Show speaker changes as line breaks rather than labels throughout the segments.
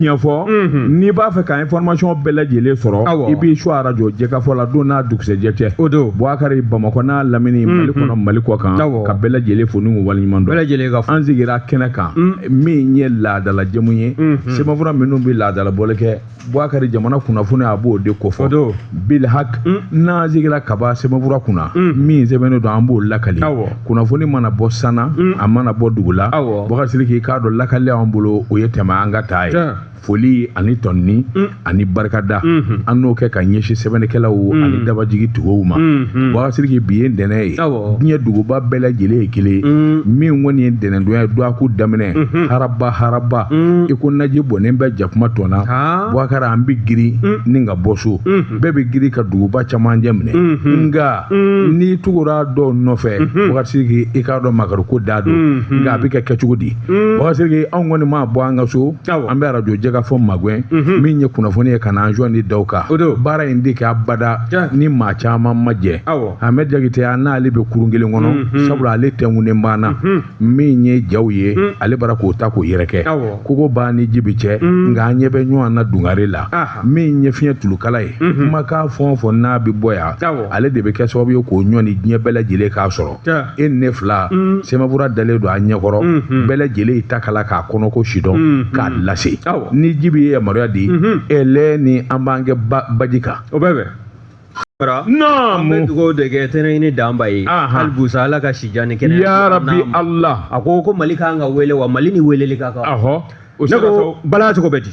Ɲɛfɔ n'i b'a fɛ ka information bɛɛ lajɛlen sɔrɔ, i b'i su arajo Jɛkafɔ la don n'a dugusɛjɛ cɛ.
O don.
Bubakari, Bamakɔ n'a lamini, Mali kɔnɔ, Mali kɔ kan, ka bɛɛ lajɛlen fo n'u waleɲuman dɔn.
Bɛɛ lajɛlen ka fo.
An sigira kɛnɛ kan min ye laadala jɛmu ye, sɛbɛnfura minnu bɛ laadala bɔli kɛ, Bubakari, jamana kunnafoni, a b'o de kofɔ.
O don.
Bilhak, n'an sigira kaba sɛbɛnfura kunna min sɛbɛnnen don, an b'o lakali. Kunnafoni mana bɔ sanna, a mana bɔ dugu la, Bubakari Sidiki, i k'a dɔn lakali y'an bolo, o ye tɛmɛ an ka taa ye. Foli ani tɔnni ani barikada, an n'o kɛ ka ɲɛsin sɛbɛnnikɛlaw ani dabajigi tigiw ma. Bubakari Sidiki, bi ye ntɛnɛn ye. Diɲɛ duguba bɛɛ lajɛlen ye kelen ye. Min kɔni ye ntɛnɛndonya ye, dɔgɔkun daminɛ, haraba haraba, i ko naji bɔnnen bɛ jakuma tɔn na. Bubakari, an bɛ girin ni ka bɔ so, bɛɛ bɛ girin ka duguba camancɛ minɛ, nka n'i tugura dɔw nɔfɛ, Bubakari Sidiki, i k'a dɔn makari ko da don, nka a bɛ kɛ kɛcogo di? Bubakari Sidiki, anw kɔni maa bɔ an ka so, an bɛ arajo Jɛkafɔ magɛn min ye kunnafoni ye ka na an jɔ ni daw kan. Baara in tɛ kɛ abada ni maa caman ma jɛ. Ahmed Jakite, an n'ale bɛ kurun kelen kɔnɔ, sabula ale tɛnkunnen banna min ye jaw ye, ale bara k'o ta k'o yɛrɛ kɛ kogo b'a ni jibi cɛ, nka an ɲɛ bɛ ɲɔgɔn na dungare la. Min ye fiɲɛ tulukala ye, kumakan fɛn o fɛn n'a bɛ bɔ yan, ale de bɛ kɛ sababu ye k'o ɲɔ ni diɲɛ bɛɛ lajɛlen k'a sɔrɔ. E ni ne fila, sɛbɛnfura dalen don an ɲɛkɔrɔ, bɛɛ lajɛlen y'i ta kala k'a kɔnɔko sidɔn k'a lase. Ni jibi ye yamaruya di, ɛlɛ ni an b'an kɛ baji kan.
O bɛɛ bɛ.
Naamu.
An bɛ dugawu de kɛ tɛnɛ ɲini danba ye. Hali busa, Ala ka si jan ni kɛnɛya.
Ya Rabbi Allah.
A ko ko Mali kan ka wele wa, Mali ni weleli ka kan.
O
Ne ko Bala, cogo bɛ di?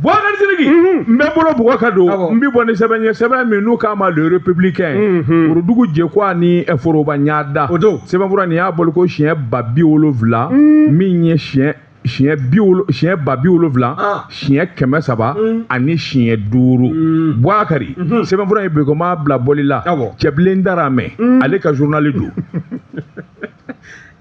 Bubakari Sidiki, n bɛ bolo bugɔ ka don, n bɛ bɔ ni sɛbɛn ye, sɛbɛn min n'u k'a ma Le Républicain, Worodugu jɛkwa ni foroba ɲada.
O don.
Sɛbɛnfura nin y'a bɔli ko siɲɛ 70,000, min ye siɲɛ bi wolo, siɲɛ 70,000, siɲɛ 300 ani siɲɛ 5. Bubakari, sɛbɛnfura in bɛkoma bila bɔli la. Cɛbilen Daramɛ, ale ka journal don.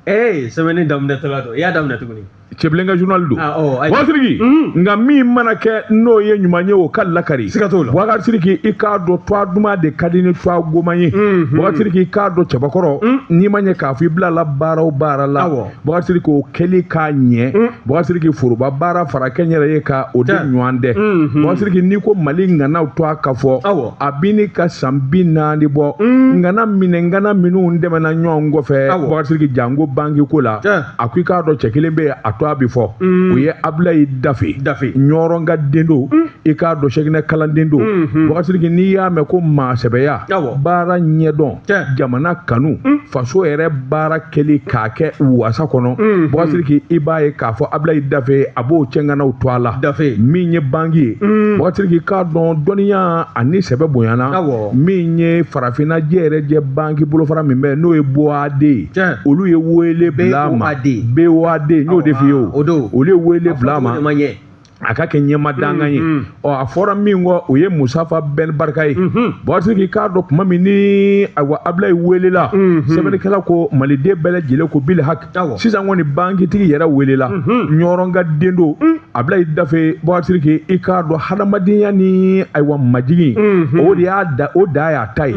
Ee, sɛbɛnni daminɛtɔla don, i y'a daminɛ tuguni.
Cɛbilen ka journal don. Bubakari Sidiki, nka min mana kɛ n'o ye ɲuman ye, o ka lakari.
Siga t'o la.
Bubakari Sidiki, i k'a dɔn tɔgɔ duman de ka di ni tɔgɔ goman ye. Bubakari Sidiki, i k'a dɔn cɛbakɔrɔ, n'i ma ɲɛ k'a fɔ i bilala baara o baara la, Bubakari Sidiki, o kɛli k'a ɲɛ. Bubakari Sidiki, foroba baara fara kɛnyɛrɛ ye ka o de ɲɔgɔn dɛ. Bubakari Sidiki, n'i ko Mali ŋanaw tɔgɔ ka fɔ, a bi ni ka san 40 bɔ, ŋana minɛ ŋana minnu dɛmɛna ɲɔgɔn kɔfɛ, Bubakari Sidiki, janko banki ko la, a ko i k'a dɔn cɛ kelen bɛ yen, a tɔgɔ bɛ fɔ, o ye Abulayi Dafe.
Dafe.
Ɲɔrɔn ka den don, i k'a dɔn Sɛkinɛ kalanden don. Bubakari Sidiki, n'i y'a mɛn ko maa sɛbɛya, baara ɲɛdɔn, jamana kanu, faso yɛrɛ baara kɛli k'a kɛ wasa kɔnɔ, Bubakari Sidiki, i b'a ye k'a fɔ Abulayi Dafe, a b'o cɛŋanaw to a la.
Dafe.
Min ye banki ye, Bubakari Sidiki, k'a dɔn dɔnniya ani sɛbɛ bonyana. Min ye farafinna jɛ yɛrɛ jɛ banki bolofara min bɛ, n'o ye BOAD ye, olu ye wele bila a ma. BOAD, n y'o de f'i ye o.
O don.
Olu ye wele bila a ma.
A fɔ cogo de ma ɲɛ.
A ka kɛ ɲɛma dankan ye. Ɔ, a fɔra min kɔ, o ye Musafa Ben Barika ye. Bubakari Sidiki, k'a dɔn tuma min ni ayiwa Abulayi welela, sɛbɛnnikɛla ko maliden bɛɛ lajɛlen ko bil hak. Sisan kɔni bankitigi yɛrɛ welela, Ɲɔrɔn ka den don, Abulayi Dafe. Bubakari Sidiki, i k'a dɔn hadamadenya ni ayiwa majigin, o de y'a da, o da y'a ta ye.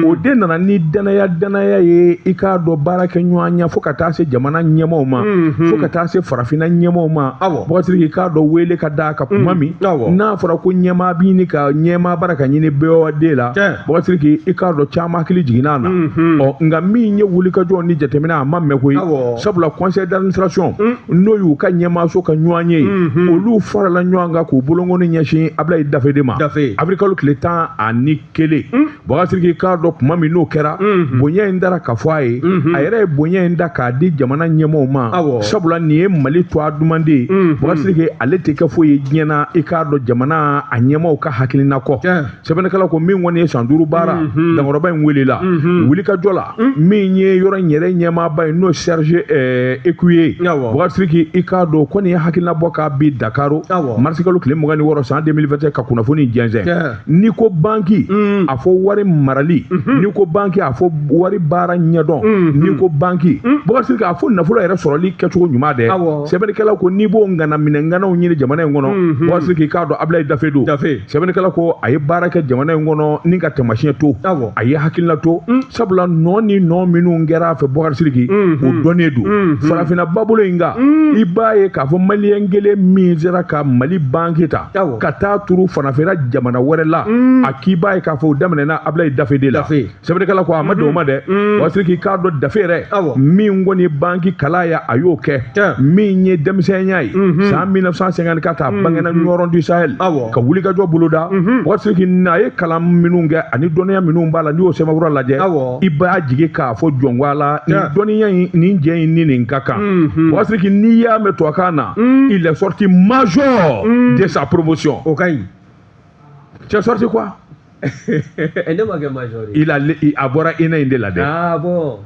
O de nana ni danaya danaya ye, i k'a dɔn baara kɛ ɲɔgɔn ɲɛ fo ka taa se jamana ɲɛmaaw ma, fo ka taa se farafinna ɲɛmaaw ma. Bubakari Sidiki, i k'a dɔn wele ka d'a kan tuma min n'a fɔra ko ɲɛmaa bɛ ɲini ka ɲɛmaa bara ka ɲini BOAD la, Bubakari Sidiki, i k'a dɔn caman hakili jiginna a na. Ɔ, nka min ye wulikajɔ ni jateminɛ, a ma mɛn koyi, sabula conseil d'administration, n'o y'u ka ɲɛmaaso ka ɲɔgɔn ye, olu farala ɲɔgɔn kan k'u bolonkɔni ɲɛsin Abulayi Dafe de ma.
Dafe.
Avril kalo tile 11. Bubakari Sidiki, k'a dɔn tuma min n'o kɛra, bonya in dara ka fɔ a ye, a yɛrɛ ye bonya in da k'a di jamana ɲɛmaaw ma, sabula nin ye Mali tɔgɔ duman de ye. Bubakari Sidiki, ale tɛ kɛ foyi ye diɲɛ na, i k'a dɔn jamana a ɲɛmaaw ka hakilina kɔ. Sɛbɛnnikɛla ko min kɔni ye san 5 baara, dankɔrɔba in welela wulikajɔ la, min ye yɔrɔ in yɛrɛ ɲɛmaaba ye, n'o Serge Ekuye. Bubakari Sidiki, i k'a dɔn ko nin ye hakilina bɔ k'a bi Dakaro, marisi kalo tile 26 san 2021, ka kunnafoni jɛnsɛn. N'i ko banki, a fɔ wari marali. N'i ko banki, a fɔ wari baara ɲɛdɔn. N'i ko banki, Bubakari Sidiki, a fɔ nafolo yɛrɛ sɔrɔli kɛcogo ɲuman dɛ. Sɛbɛnnikɛla ko n'i b'o ŋana minɛ ŋanaw ɲini jamana jamana in kɔnɔ, Bubakari Sidiki, k'a dɔn Abulayi Dafe don.
Dafe.
Sɛbɛnnikɛla ko a ye baara kɛ jamana in kɔnɔ ni ka taamasiyɛn to, a ye hakilina to, sabula nɔ ni nɔ minnu kɛra a fɛ, Bubakari Sidiki, o dɔnnen don farafinna babolo in kan. I b'a ye k'a fɔ maliyɛn kelen min sera ka Mali banki ta ka taa turu farafinna jamana wɛrɛ la, a k'i b'a ye k'a fɔ o daminɛna Abulayi Dafe de la. Sɛbɛnnikɛla ko a ma don o ma dɛ, Bubakari Sidiki, k'a dɔn Dafe yɛrɛ min kɔni ye banki kalan ye, a y'o kɛ min ye denmisɛnya ye san 1954, a bangena Ɲɔrɔn du Sahel, ka wulikajɔ boloda. Bubakari Sidiki, a ye kalan minnu kɛ ani dɔnniya minnu b'a la, n'i y'o sɛbɛnfura lajɛ, i b'a jigi k'a fɔ jɔnko la nin dɔnniya in, nin jɛ in ni nin ka kan. Bubakari Sidiki, n'i y'a mɛn tubabukan na, il est sorti major de sa promotion.
O ka ɲi.
Tu es sorti quoi?
Ne ma kɛ major ye.
Il a a bɔra INA in de la dɛ.
Ah bon.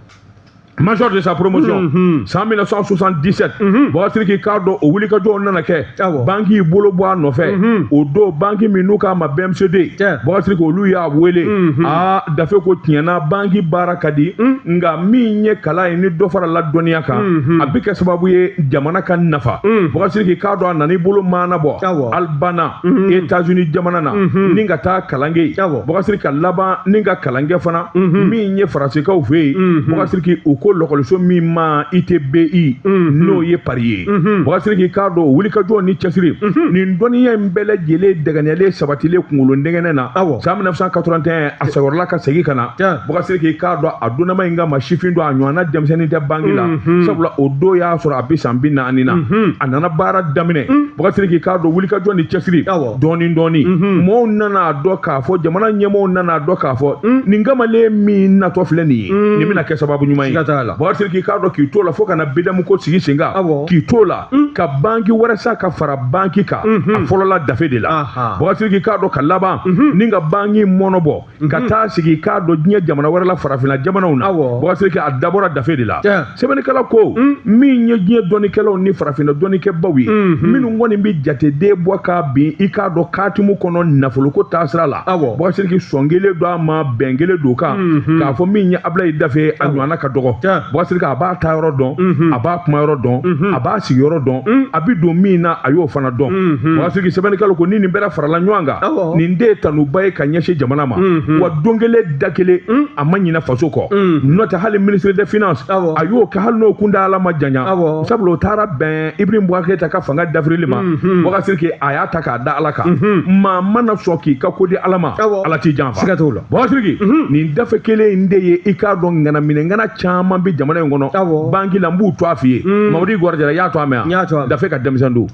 Major de sa promotion san 1977. Bubakari Sidiki, k'a dɔn o wulikajɔw nana kɛ, banki y'i bolo bɔ a nɔfɛ. O don, banki min n'u k'a ma BMCD, Bubakari Sidiki, olu y'a wele. Aa, Dafe ko tiɲɛna, banki baara ka di, nka min ye kalan ye, ni dɔ farala dɔnniya kan, a bɛ kɛ sababu ye jamana ka nafa. Bubakari Sidiki, k'a dɔn a nana i bolo maana bɔ Alabama, États-Unis jamana na, ni ka taa kalan kɛ yen. Bubakari Sidiki, ka laban ni ka kalan kɛ fana min ye Faransikaw fɛ yen, Bubakari Sidiki, u ko lɔkɔliso min ma ITBI, n'o ye Paris ye. Bubakari Sidiki, k'a dɔn wulikajɔ ni cɛsiri, nin dɔnniya in bɛɛ lajɛlen dɛgɛnɛlen sabatilen kunkolo dɛgɛnɛ na, san 1981 a sɛgɔrɔla ka segin ka na. Bubakari Sidiki, k'a dɔn a donnama in kama sifin don, a ɲɔgɔnna denmisɛnnin tɛ banki la, sabula o don y'a sɔrɔ a bɛ san 40 na, a nana baara daminɛ. Bubakari Sidiki, k'a dɔn wulikajɔ ni cɛsiri, dɔɔni dɔɔni, mɔɔw nana a dɔn k'a fɔ, jamana ɲɛmɔgɔw nana a dɔn k'a fɔ nin kamalen min natɔ filɛ nin ye, nin bɛna kɛ sababu ɲuman ye. Bubakari Sidiki, k'a dɔn k'i t'o la fo ka na BDM ko sigi sen kan, k'i t'o la ka banki wɛrɛ sa ka fara banki kan, a fɔlɔla Dafe de la. Bubakari Sidiki, k'a dɔn ka laban ni ka banki mɔnɔ bɔ ka taa sigi, k'a dɔn diɲɛ jamana wɛrɛ la, farafinna jamanaw na, Bubakari Sidiki, a dabɔra Dafe de la. Sɛbɛnnikɛla ko min ye diɲɛ dɔnnikɛlaw ni farafinna dɔnnikɛbaw ye, minnu kɔni bɛ jateden bɔ k'a bin, i k'a dɔn katimu kɔnɔ nafoloko taasira la, Bubakari Sidiki, sɔn kelen don a ma, bɛn kelen don kan k'a fɔ min ye Abulayi Dafe, a ɲɔgɔnna ka dɔgɔ. Bubakari Sidiki, a b'a ta yɔrɔ dɔn, a b'a kuma yɔrɔ dɔn, a b'a sigi yɔrɔ dɔn, a bɛ don min na, a y'o fana dɔn. Bubakari Sidiki, sɛbɛnnikɛlaw ko ni nin bɛɛ farala ɲɔgɔn kan, nin de ye tanuba ye ka ɲɛsin jamana ma. Wa don kelen da kelen, a ma ɲinɛ faso kɔ. N'o tɛ, hali ministre des finances a y'o kɛ, hali n'o kun da ala ma janya, sabula o taara bɛn Ibrahim Boubacar Keïta ka fanga dafirili ma. Bubakari Sidiki, a y'a ta k'a da ala kan. Maa mana sɔn k'i ka ko di ala ma, ala t'i janfa.
Siga t'o la.
Bubakari Sidiki, nin dafe kelen in de ye, i k'a dɔn ŋanaminɛ ŋana caman bɛ jamana in kɔnɔ banki la. N b'u to a f'i ye, Mamadu Igor Jara, i y'a to a mɛn.
Yan,
Dafe ka denmisɛn don.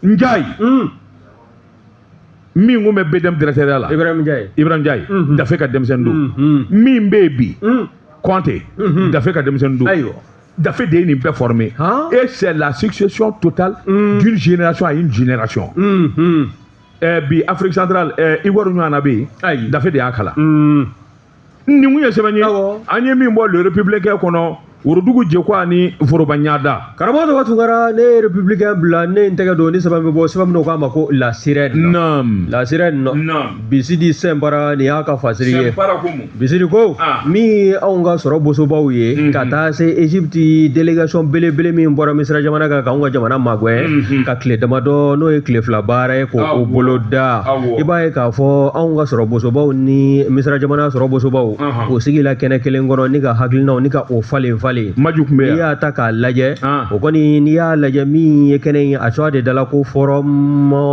Njayi min kun bɛ BDM directeur la,
Ibrahim Njayi.
Ibrahim Njayi, Dafe ka denmisɛn don. Min bɛ yen bi, Kɔnte, Dafe ka denmisɛn don. Dafe de ye nin bɛɛ formé et c'est la succession totale d'une génération à une génération. Bi Afrique centrale, Igor ɲɔgɔnna bɛ yen? Dafe de y'a kalan. Nin kun ye sɛbɛn ye an ye min bɔ Le Républicain kɔnɔ, Worodugu Jɛko ani Foroba Ɲada.
Karamɔgɔ Tɔgɔ Tunkara, ne ye Républicain bila, ne ye n tɛgɛ don ni sɛbɛn bɛ bɔ, sɛbɛn min k'a ma ko La Sirène.
Naam.
La Sirène.
Naam.
Bisidi Sɛnpara, nin y'a ka fasiri ye.
Sɛnpara ko mun?
Bisidi ko min ye anw ka sɔrɔ bosobaw ye, ka taa se Égypte, délégation belebele min bɔra Misira jamana kan k'anw ka jamana magɛn ka tile damadɔ, n'o ye tile 2 baara ye, k'o bolo da, i b'a ye k'a fɔ anw ka sɔrɔ bosobaw ni Misira jamana sɔrɔ bosobaw o sigila kɛnɛ kelen kɔnɔ ni ka hakilinaw ni ka o falen falen.
Maju kun bɛ yan.
N'i y'a ta k'a lajɛ, o kɔni, n'i y'a lajɛ min ye kɛnɛ in, a tɔgɔ de dala ko forum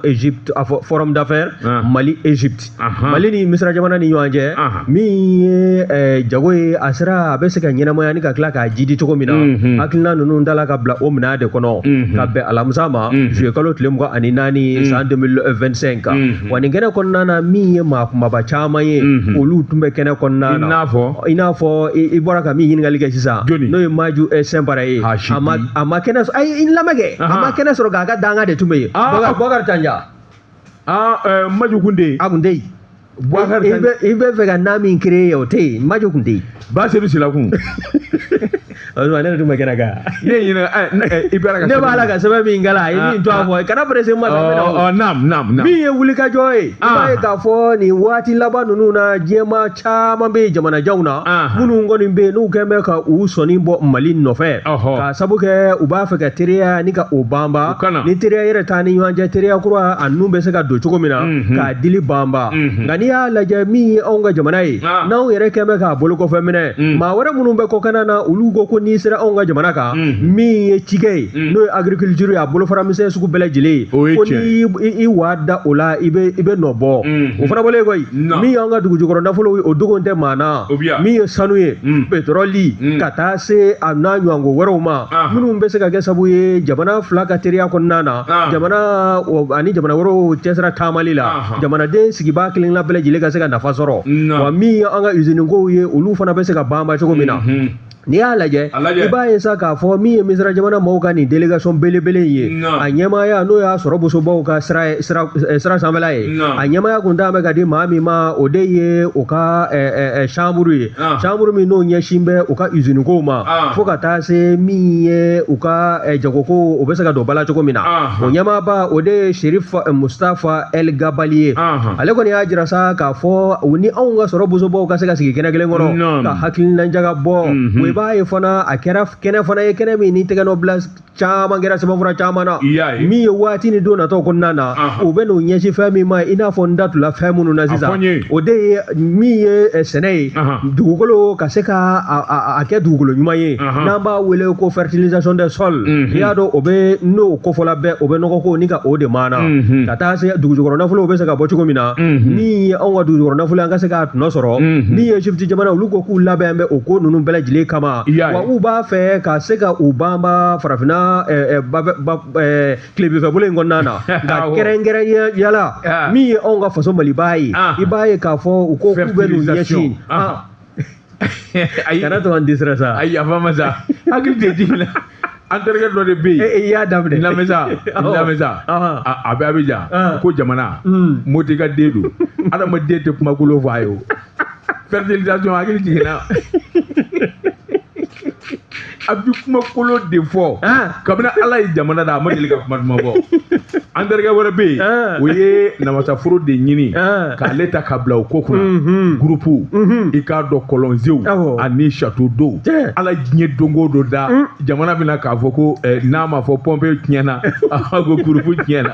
Égypte, forum d'affaires Mali Égypte, Mali ni Misira jamana ni ɲɔgɔn cɛ, min ye jago ye, a sera a bɛ se ka ɲɛnamaya ni ka tila k'a jidi cogo min na. Hakilina ninnu dala ka bila o minɛn de kɔnɔ ka bɛn alamisa ma, juillet kalo tile 24 san 2025. Wa nin kɛnɛ kɔnɔna na, min ye maa kumaba caman ye, olu tun bɛ kɛnɛ kɔnɔna na.
I n'a fɔ
I bɔra ka min ɲininkali kɛ sisan, n'o ye Maju Sɛnpara ye, a ma kɛnɛ sɔrɔ. Ayi, n lamɛn kɛ, a ma kɛnɛ sɔrɔ k'a ka danga de tun bɛ yen, Bɔkari Tanja.
Maju kun tɛ yen.
A kun tɛ yen.
Boubacar
I bɛ fɛ ka na min créer o tɛ yen, Majo kun tɛ yen.
Basedu Sila kun.
Ne yɛrɛ tun bɛ kɛnɛ kan.
Ne ɲinɛ i bɛ ka
ne b'a la ka sɛbɛn min kalan, a ye min to a fɔ, kana pressé ma.
Naam, naam, naam.
Min ye wulikajɔ ye, i b'a ye k'a fɔ nin waati laban ninnu na, diɲɛmaa caman bɛ yen jamanajanw na, minnu kɔni bɛ yen n'u kɛn bɛ ka u sɔnni bɔ Mali nɔfɛ, k'a sabu kɛ u b'a fɛ ka teriya ni ka o banba, ni teriya yɛrɛ t'an ni ɲɔgɔn cɛ, teriya kura a ninnu bɛ se ka don cogo min na k'a dili banba. Nka n'i y'a lajɛ, min ye anw ka jamana ye, n'anw yɛrɛ kɛn bɛ k'a bolo kɔfɛ minɛ, maa wɛrɛ minnu bɛ kɔkanna na, olu ko ko n'i sera anw ka jamana kan, min ye cikɛ ye, n'o ye agriculture ye, a bolofara misɛn sugu bɛɛ lajɛlen ye, ko n'i i wa da o la, i bɛ nɔ bɔ. O fana bɔlen koyi, min y'anw ka dugujukɔrɔ nafolo ye, o dogon tɛ maa na, min ye sanu ye, pétrole, ka taa se a n'a ɲɔgɔnko wɛrɛw ma, minnu bɛ se ka kɛ sababu ye jamana fila ka teriya kɔnɔna na, jamana ani jamana wɛrɛw cɛsira taamali la, jamanaden sigibaa kelenkelenna bɛɛ lajɛlen ka se ka nafa sɔrɔ. Wa min ye an ka usine kow ye, olu fana bɛ se ka banba cogo min na. N'i y'a lajɛ, i b'a ye sa k'a fɔ min ye Misira jamana maaw ka nin délégation belebele in ye, a ɲɛmaaya n'o y'a sɔrɔ bosobaw ka sira sanfɛla ye, a ɲɛmaaya kun t'an bɛ ka di maa min ma, o de ye u ka chambre ye, chambre min n'o ɲɛsin bɛ u ka usine kow ma, fo ka taa se min ye u ka jagoko, o bɛ se ka don ba la cogo min na. O ɲɛmaaba, o de ye Sherif Mustafa El Gabali ye. Ale kɔni y'a jira sa k'a fɔ u ni anw ka sɔrɔ bosobaw ka se ka sigi kɛnɛ kelen kɔnɔ ka hakilina jaga bɔ. I b'a ye fana, a kɛra kɛnɛ fana ye, kɛnɛ min ni tɛgɛnɔ bila caman kɛra sɛbɛnfura caman na, min ye waati ni don natɔw kɔnɔna na, u bɛ n'u ɲɛsin fɛn min ma, i n'a fɔ n da tula fɛn minnu na sisan, o de ye min ye sɛnɛ ye, dugukolo ka se ka a kɛ dugukolo ɲuman ye, n'an b'a wele ko fertilisation des sols. I y'a dɔn, o bɛ n'o kofɔla bɛɛ, o bɛ nɔgɔ ko ni ka o de maana, ka taa se dugujukɔrɔ nafolo bɛ se ka bɔ cogo min na, min ye anw ka dugujukɔrɔ nafolo, an ka se k'a tɔnɔ sɔrɔ. Min ye Égypte jamana, olu ko k'u labɛn bɛ o ko ninnu bɛɛ lajɛlen kama, wa u b'a fɛ ka se ka u banba farafinna tilebinfɛ bolo in kɔnɔna na, nka kɛrɛnkɛrɛnya yala min ye anw ka faso Maliba ye, i b'a ye k'a fɔ u ko k'u bɛ n'u ɲɛsin. Kana to an dɛsɛra sa.
Ayi, a ma sa, hakili tɛ jigin na. An terikɛ dɔ de bɛ yen.
I y'a daminɛ.
Lamɛn sa, lamɛn sa. A bɛ Abidjan. Ko jamana. Moti ka den don. Adamaden tɛ kumakolo fɔ a ye o. Fertilisation, hakili jiginna. A bɛ kumakolo de fɔ. Kabini Ala ye jamana da, a ma deli ka kuma duman fɔ. An terikɛ wɛrɛ bɛ yen, o ye namasaforo de ɲini k'ale ta ka bila o ko kunna. Groupe, i k'a dɔn, kɔlɔnzew ani château d'eau. Ala diɲɛ don o don da, jamana bɛna k'a fɔ ko n'a ma fɔ pompe tiɲɛna, a ko groupe tiɲɛna.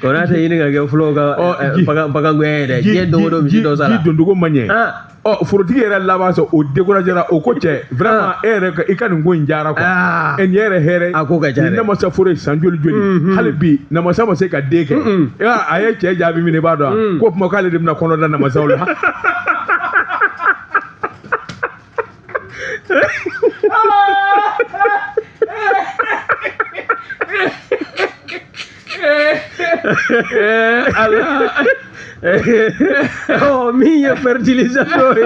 Kɔnɔ tɛ ɲini ka kɛ fulaw ka bagan gɛn ye dɛ. Diɲɛ don o don misi dɔ sara.
Ji doncogo man ɲɛ. Ɔ, forotigi yɛrɛ laban sɔn, o découragé o ko cɛ, vraiment e yɛrɛ i ka nin ko in diyara quoi. E nin yɛrɛ hɛrɛ.
A ko ka ca dɛ.
Nin namasa foro ye san joli joli. Hali bi namasa ma se ka den kɛ. A ye cɛ jaabi min, i b'a dɔn ko kuma k'ale de bɛna kɔnɔ da namasaw la. Ala.
Min ye fertilisation ye,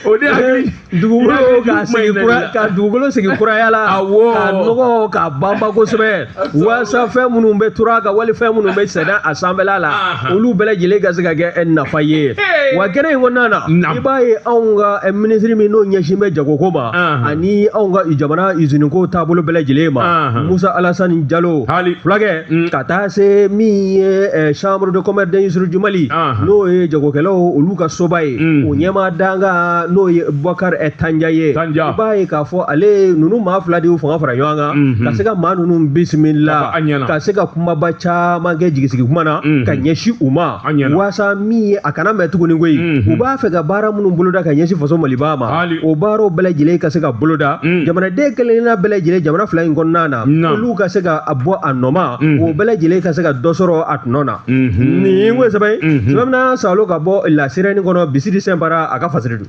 o de hakili
dugukolo ka sigi kura, ka dugukolo sigi kuraya la, ka nɔgɔ ka banba kosɛbɛ, walasa fɛn minnu bɛ turu a kan, wali fɛn minnu bɛ sɛnɛ a sanfɛla la, olu bɛɛ lajɛlen ka se ka kɛ nafa ye. Wa kɛnɛ in kɔnɔna na, i b'a ye anw ka minisiri min n'o ɲɛsin bɛ jagoko ma, ani anw ka jamana usine ko taabolo bɛɛ lajɛlen ma, Musa Alasani Jalo fulakɛ, ka taa se min ye chambre de commerce d'industrie du Mali, n'o ye jagokɛlaw olu ka soba ye, o ɲɛmaa dankan n'o ye Boubacar Tanja ye. I b'a ye k'a fɔ ale ninnu maa fila de y'u fanga fara ɲɔgɔn kan ka se ka maa ninnu bisimila, ka se ka kumaba caman kɛ jigisigi kuma na ka ɲɛsin u ma, walasa min ye a kana mɛn tuguni koyi. U b'a fɛ ka baara minnu boloda ka ɲɛsin faso Maliba ma, o baaraw bɛɛ lajɛlen ka se ka boloda, jamanaden kelenkelenna bɛɛ lajɛlen jamana fila in kɔnɔna na, olu ka se ka bɔ a nɔ ma, o bɛɛ lajɛlen ka se ka dɔ sɔrɔ a tɔnɔ na. Nin ko sɛbɛn sɛbɛn bɛna salo ka bɔ La Sirène kɔnɔ, Bisiri Sɛnpara a ka fasiri don.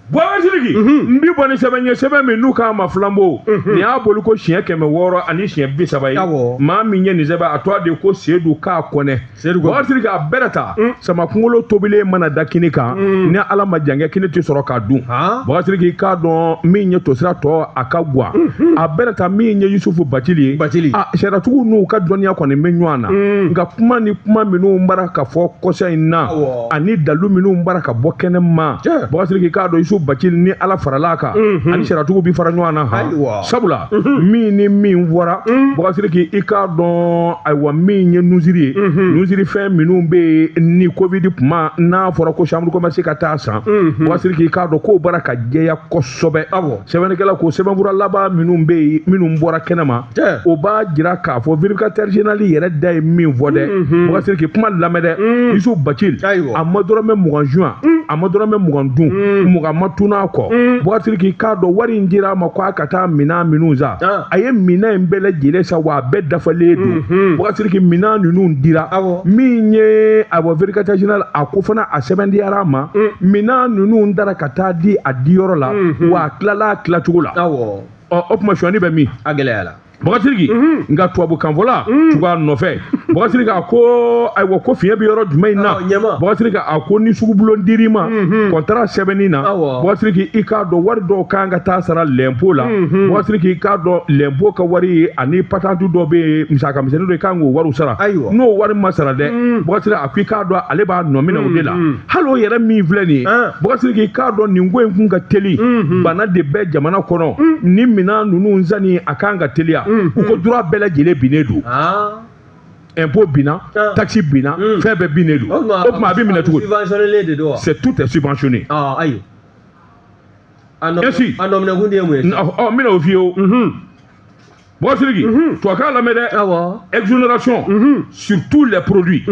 Boubacar Sidiki, n bi bɔ ni sɛbɛn ye, sɛbɛn min n'u k'a ma Flambeau. Nin y'a boli ko siɲɛ 630 ye. Maa min ye nin sɛbɛn, a tɔgɔ de ko Seydou Ka Kɔnɛ. Boubacar Sidiki, a bɛɛ ta sama kunkolo tobilen mana da kini kan, ni Ala ma jankɛ, kini tɛ sɔrɔ k'a dun. Boubacar Sidiki, k'a dɔn min ye tosira tɔ a ka guwa. A bɛɛ ta min ye Yusufu Bacili ye. A sariyatigiw n'u ka dɔnniya kɔni bɛ ɲɔgɔn na, nka kuma ni kuma minnu bara ka fɔ kɔsa in na, ani dalu minnu bara ka bɔ kɛnɛ ma, Boubacar Sidiki, k'a dɔn Yusufu Bacili ni Ala farala kan, ani sariyatigiw bi fara ɲɔgɔn na han. Sabula min ni min fɔra, Boubacar Sidiki, i k'a dɔn ayiwa min ye nusiri ye, nusiri fɛn minnu bɛ yen ni Covid kuma n'a fɔra ko chambre de commerce ka taa san, Boubacar Sidiki, i k'a dɔn k'o bara ka jɛya kosɛbɛ. Sɛbɛnnikɛla ko sɛbɛnfura laban minnu bɛ yen, minnu bɔra kɛnɛ ma, o b'a jira k'a fɔ vérificateur général yɛrɛ da ye min fɔ dɛ. Boubacar Sidiki, kuma lamɛn dɛ. Yusufu Bacili, a ma dɔrɔmɛ 20 juin, a ma dɔrɔmɛ 20 dun, 20 ma tun'a kɔ. Boubacar Sidiki, k'a dɔn wari in dira a ma k'a ka taa minɛn minnu san, a ye minɛn in bɛɛ lajɛlen san, wa a bɛɛ dafalen don. Boubacar Sidiki, minɛn ninnu dira min ye, ayiwa vérificateur général a ko fana a sɛbɛndiyara a ma, minɛn ninnu dara ka taa di a diyɔrɔ la, wa a tilala a tilacogo la. Ɔ o tuma sonyani bɛ min?
A gɛlɛyara.
Boubacar Sidiki, nka tubabukanfɔla tugu a nɔfɛ. Boubacar Sidiki a ko ayiwa ko fiɲɛ bɛ yɔrɔ jumɛn in na? Boubacar Sidiki a ko ni sugubulon dir'i ma kɔntara sɛbɛnni na, Boubacar Sidiki, i k'a dɔn wari dɔw kan ka taa sara lɛnpo la. Boubacar Sidiki, i k'a dɔn lɛnpo ka wari ani patante dɔ bɛ yen, musaka misɛnnin dɔ, i kan k'o wariw sara. N'o wari ma sara dɛ, Boubacar Sidiki a ko i k'a dɔn ale b'a nɔ minɛ o de la. Hali o yɛrɛ min filɛ nin ye, Boubacar Sidiki, i k'a dɔn nin ko in kun ka teli, bana de bɛ jamana kɔnɔ, ni minɛn ninnu sanni a kan ka teliya. U ko droit bɛɛ lajɛlen binnen don, impôt binna, taxe binna, fɛn bɛɛ binnen don. O tuma a bɛ minɛ cogo di? C'est tout est subventionné.
Ayi.
Ainsi.
A nɔminɛkun de ye mun ye?
Ɔ n bɛna o f'i ye o. Boubacar Sidiki, tubabukan lamɛn dɛ. Exonération sur tous les produits.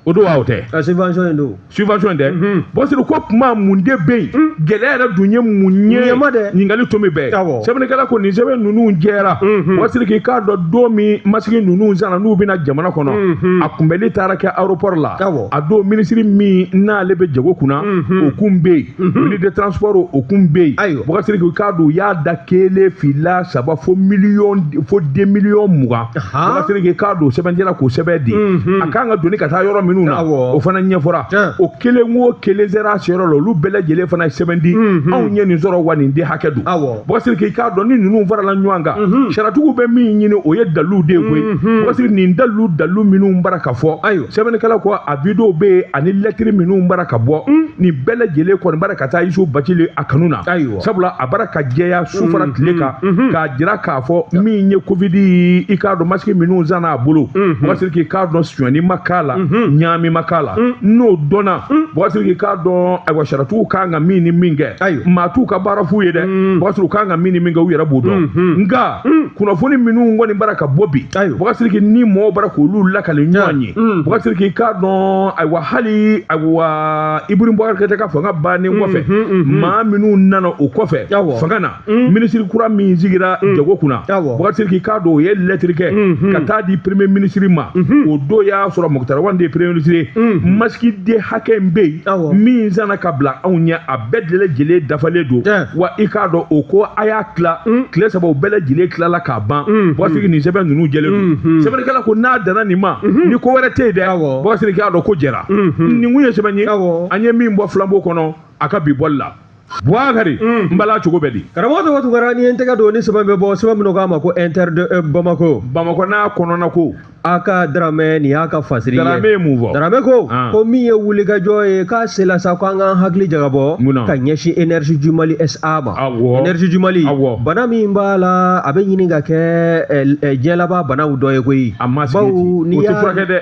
O don wa o tɛ?
A subvention in don.
Subvention in dɛ. Boubacar Sidiki ko kuma mun de bɛ yen? Gɛlɛya yɛrɛ dun ye mun ye? Ɲininkali tomi bɛɛ. Sɛbɛnnikɛla ko nin sɛbɛn ninnu jɛra. Boubacar Sidiki, k'a dɔn don min masigi ninnu sanna n'u bɛna jamana kɔnɔ, a kunbɛnli taara kɛ aéroport la. A don minisiri min n'ale bɛ jago kunna, o kun bɛ yen. Ministre de transport o kun bɛ yen. Boubacar Sidiki, k'a dɔn u y'a da 1 2 3 fo miliyɔn, fo 2 miliyɔn 20. Boubacar Sidiki, k'a dɔn sɛbɛnnikɛla k'o sɛbɛn di. A kan ka doni ka taa yɔrɔ min na, o fana ɲɛfɔra. O kelen o kelen sera a seyɔrɔ la, olu bɛɛ lajɛlen fana ye sɛbɛn di. Anw ye nin sɔrɔ wa nin den hakɛ don. Boubacar Sidiki, k'a dɔn ni ninnu farala ɲɔgɔn kan, sariyatigiw bɛ min ɲini o ye dalilu de ye koyi. Boubacar Sidiki, nin dalilu minnu bara ka fɔ, sɛbɛnnikɛla ko a vidéo bɛ yen ani lɛtiri minnu bara ka bɔ, nin bɛɛ lajɛlen kɔni bara ka taa Yusufu Bacili a kanu na. Sabula a bara ka jɛya su fara tile kan, k'a jira k'a fɔ min ye Covid, i k'a dɔn masque minnu sanna a bolo, Boubacar Sidiki, k'a dɔn sonyani ma k'a la, ɲaami ma k'a la. N'o dɔnna, Boubacar Sidiki, k'a dɔn ayiwa sariyatigiw kan ka min ni min kɛ, maa t'u ka baara f'u ye dɛ. Boubacar Sidiki, kan ka min ni min kɛ, u yɛrɛ b'o dɔn. Nka kunnafoni minnu kɔni bara ka bɔ bi, Boubacar Sidiki, ni mɔgɔw bara k'olu lakale ɲɔgɔn ye, Boubacar Sidiki, k'a dɔn ayiwa hali ayiwa Ibrahim Boubacar Keïta ka fanga bannen kɔfɛ, maa minnu nana o kɔfɛ fanga na, minisiri kura min sigira jago kunna, Boubacar Sidiki, k'a dɔn o ye lɛtiri kɛ ka taa di premier ministre ma. O don y'a sɔrɔ Moctar Ouane de ye premier ministre ye. Masque de hakɛ in bɛ yen min sanna ka bila anw ɲɛ, a bɛɛ lajɛlen dafalen don. Wa i k'a dɔn o ko a y'a tila tile 3, o bɛɛ lajɛlen tilala k'a ban. Boubacar Sidiki, nin sɛbɛn ninnu jɛlen don. Sɛbɛnnikɛla ko n'a danna nin ma, ni ko wɛrɛ tɛ yen dɛ, Boubacar Sidiki, k'a dɔn ko jɛra. Nin kun ye sɛbɛn ye an ye min bɔ Flambeau kɔnɔ a ka bi bɔli la. Boubacar, n bala cogo bɛ di?
Karamɔgɔ tɔgɔ Tunkara, ni ye n tɛgɛ don ni sɛbɛn bɛ bɔ, sɛbɛn minnu k'a ma ko Inter de Bamako.
Bamakɔ n'a kɔnɔna ko.
A ka Dramɛ, nin y'a ka fasiri ye.
Dramɛ ye mun fɔ?
Dramɛ ko ko min ye wulikajɔ ye k'a sela sa ko an k'an hakili jagabɔ ka ɲɛsin Énergie du Mali SA ma. Énergie du Mali, bana min b'a la a bɛ ɲini ka kɛ diɲɛ laban banaw dɔ ye koyi.
A ma sigi ten, o tɛ furakɛ dɛ.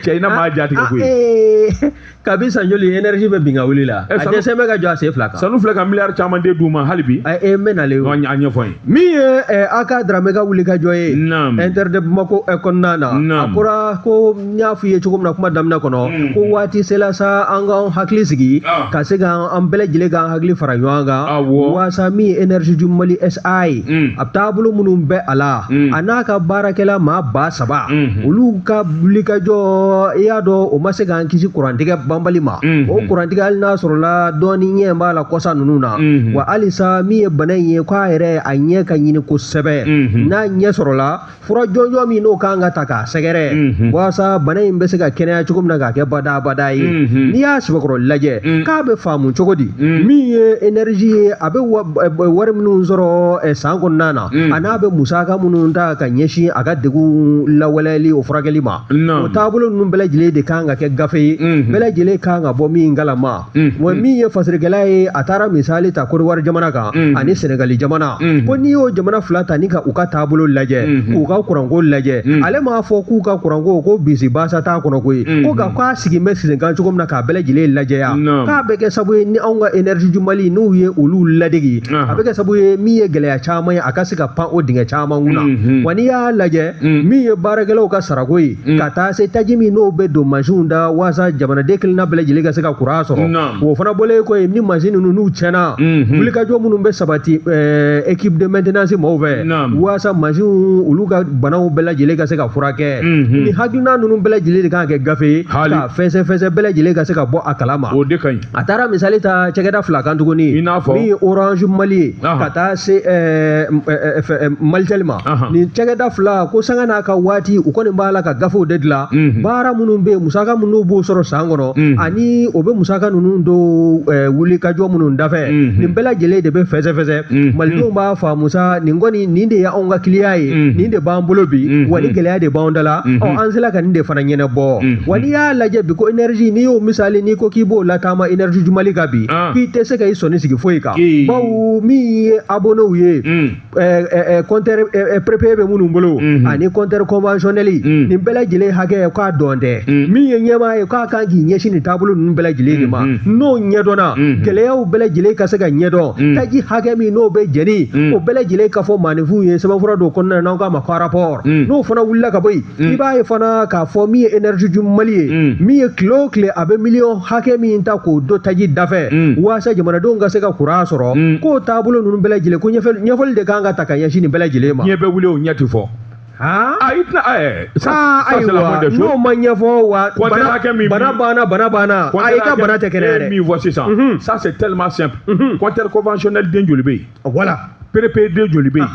Cɛ i na maa jatigɛ koyi.
Kabi san joli énergie bɛ bin ka wuli la, a dɛsɛ bɛ ka jɔ a sen 2 kan.
Sanu filɛ ka miliyari caman de d'u ma hali bi.
N bɛ nalen o.
A ɲɛfɔ n ye.
Min ye a ka Dramɛ ka wuli ka jɔ ye. Inter de Bamako kɔnɔna na. A kora ko n y'a f'i ye cogo min na kuma daminɛ kɔnɔ, ko waati sela sa an k'an hakili sigi ka se k'an bɛɛ lajɛlen k'an hakili fara ɲɔgɔn kan. Waasa min ye Énergie du Mali SA ye, a taabolo minnu bɛ a la, a n'a ka baarakɛla maa 3000, olu ka wuli ka jɔ wulikajɔ i y'a dɔn o ma se k'an kisi kurantigɛ banbali ma o kurantigɛ hali n'a sɔrɔla dɔɔni ɲɛ b'a la kɔsa ninnu na wa halisa min ye bana in ye k'a yɛrɛ a ɲɛ ka ɲini kosɛbɛ n'a ɲɛ sɔrɔla fura jɔnjɔn min n'o kan ka ta k'a sɛgɛrɛ walasa bana in bɛ se ka kɛnɛya cogo min na k'a kɛ badabada ye n'i y'a sɛbɛkɔrɔ lajɛ k'a bɛ faamu cogo di min ye énergie ye a bɛ wari minnu sɔrɔ san kɔnɔna na a n'a bɛ musaka minnu ta ka ɲɛsin a ka degun lawaleyali o furakɛli ma o taabolo ninnu bɛɛ lajɛlen de kan ka kɛ gafe ye bɛɛ lajɛlen kan ka bɔ min kalama wa min ye fasirikɛla ye a taara misali ta Côte d'Ivoire jamana kan ani Sénégali jamana ko n'i y'o jamana fila ta ni ka u ka taabolo lajɛ k'u ka kuranko lajɛ ale m'a fɔ k'u ka kuranko ko bisi basa t'a kɔnɔ koyi ko nka k'a sigi bɛ sen kan cogo min na k'a bɛɛ lajɛlen lajɛya k'a bɛ kɛ sababu ye ni anw ka énergie du Mali n'u ye olu ladegi a bɛ kɛ sababu ye min ye gɛlɛya caman ye a ka se ka pan o dingɛ caman kunna wa n'i y'a lajɛ min ye baarakɛlaw ka sarako ye ka taa se taji min n'o bɛ don mansinw da walasa jamanaden kelenna bɛɛ lajɛlen ka se ka kuran sɔrɔ o fana bɔlen kɔ yen ni mansin ninnu n'u tiɲɛna wulikajɔ minnu bɛ sabati équipe de maintenance maaw fɛ walasa mansinw olu ka banaw bɛɛ lajɛlen ka se ka furakɛ ni hakilina ninnu bɛɛ lajɛlen de kan ka kɛ gafe ye ka fɛnsɛ-fɛnsɛ bɛɛ lajɛlen ka se ka bɔ a kalama
o de ka ɲi
a taara misali ta cakɛda fila kan tuguni min ye Orange Mali ye ka taa se Malitel ma nin cakɛda fila ko sanga n'a ka waati u kɔni b'a la ka gafew de dilan baara minnu bɛ yen musaka minnu b'o sɔrɔ san kɔnɔ ani o bɛ musaka ninnu don wulikajɔ minnu dafɛ nin bɛɛ lajɛlen de bɛ fɛsɛ-fɛsɛ malidenw b'a faamu sa nin kɔni nin de ye anw ka kiliya ye nin de b'an bolo bi wa ni gɛlɛya de b'anw da la ɔ an sera ka nin de fana ɲɛnabɔ wa n'i y'a lajɛ bi ko énergie n'i y'o misali n'i ko k'i b'o lataama énergie du Mali kan bi k'i tɛ se ka i sɔnni sigi foyi kan bawo min ye abonnéw ye compteur prépayé bɛ minnu bolo ani compteur conventionnel nin bɛɛ lajɛlen hakɛ k'a dɔn tɛ min ye ɲɛmaa ye k'a kan k'i ɲɛsin nin taabolo ninnu bɛɛ lajɛlen de ma n'o ɲɛdɔnna gɛlɛyaw bɛɛ lajɛlen ka se ka ɲɛdɔn taji hakɛ min n'o bɛ jɛni o bɛɛ lajɛlen ka fɔ maaninfinw ye sɛbɛnfura dɔw kɔnɔna na n'an k'a ma ko rapport n'o fana wulila ka bɔ yen i b'a ye fana k'a fɔ min ye énergie du Mali ye min ye tile o tile a bɛ miliyɔn hakɛ min ta k'o don taji dafɛ walasa jamanadenw ka se ka kuran sɔrɔ k'o taabolo ninnu bɛɛ lajɛlen ko ɲɛfɔli de kan ka ta ka ɲɛsin nin bɛɛ lajɛlen ma
ɲɛ bɛ wuli o ɲɛ ti fɔ
ayiwa n'o ma ɲɛfɔ wa bana banna bana banna a i ka bana tɛ kɛnɛya dɛ
min fɔ sisan ça c'est tellement simple compteur conventionnel den joli bɛ yen
voilà
prépayé den joli bɛ yen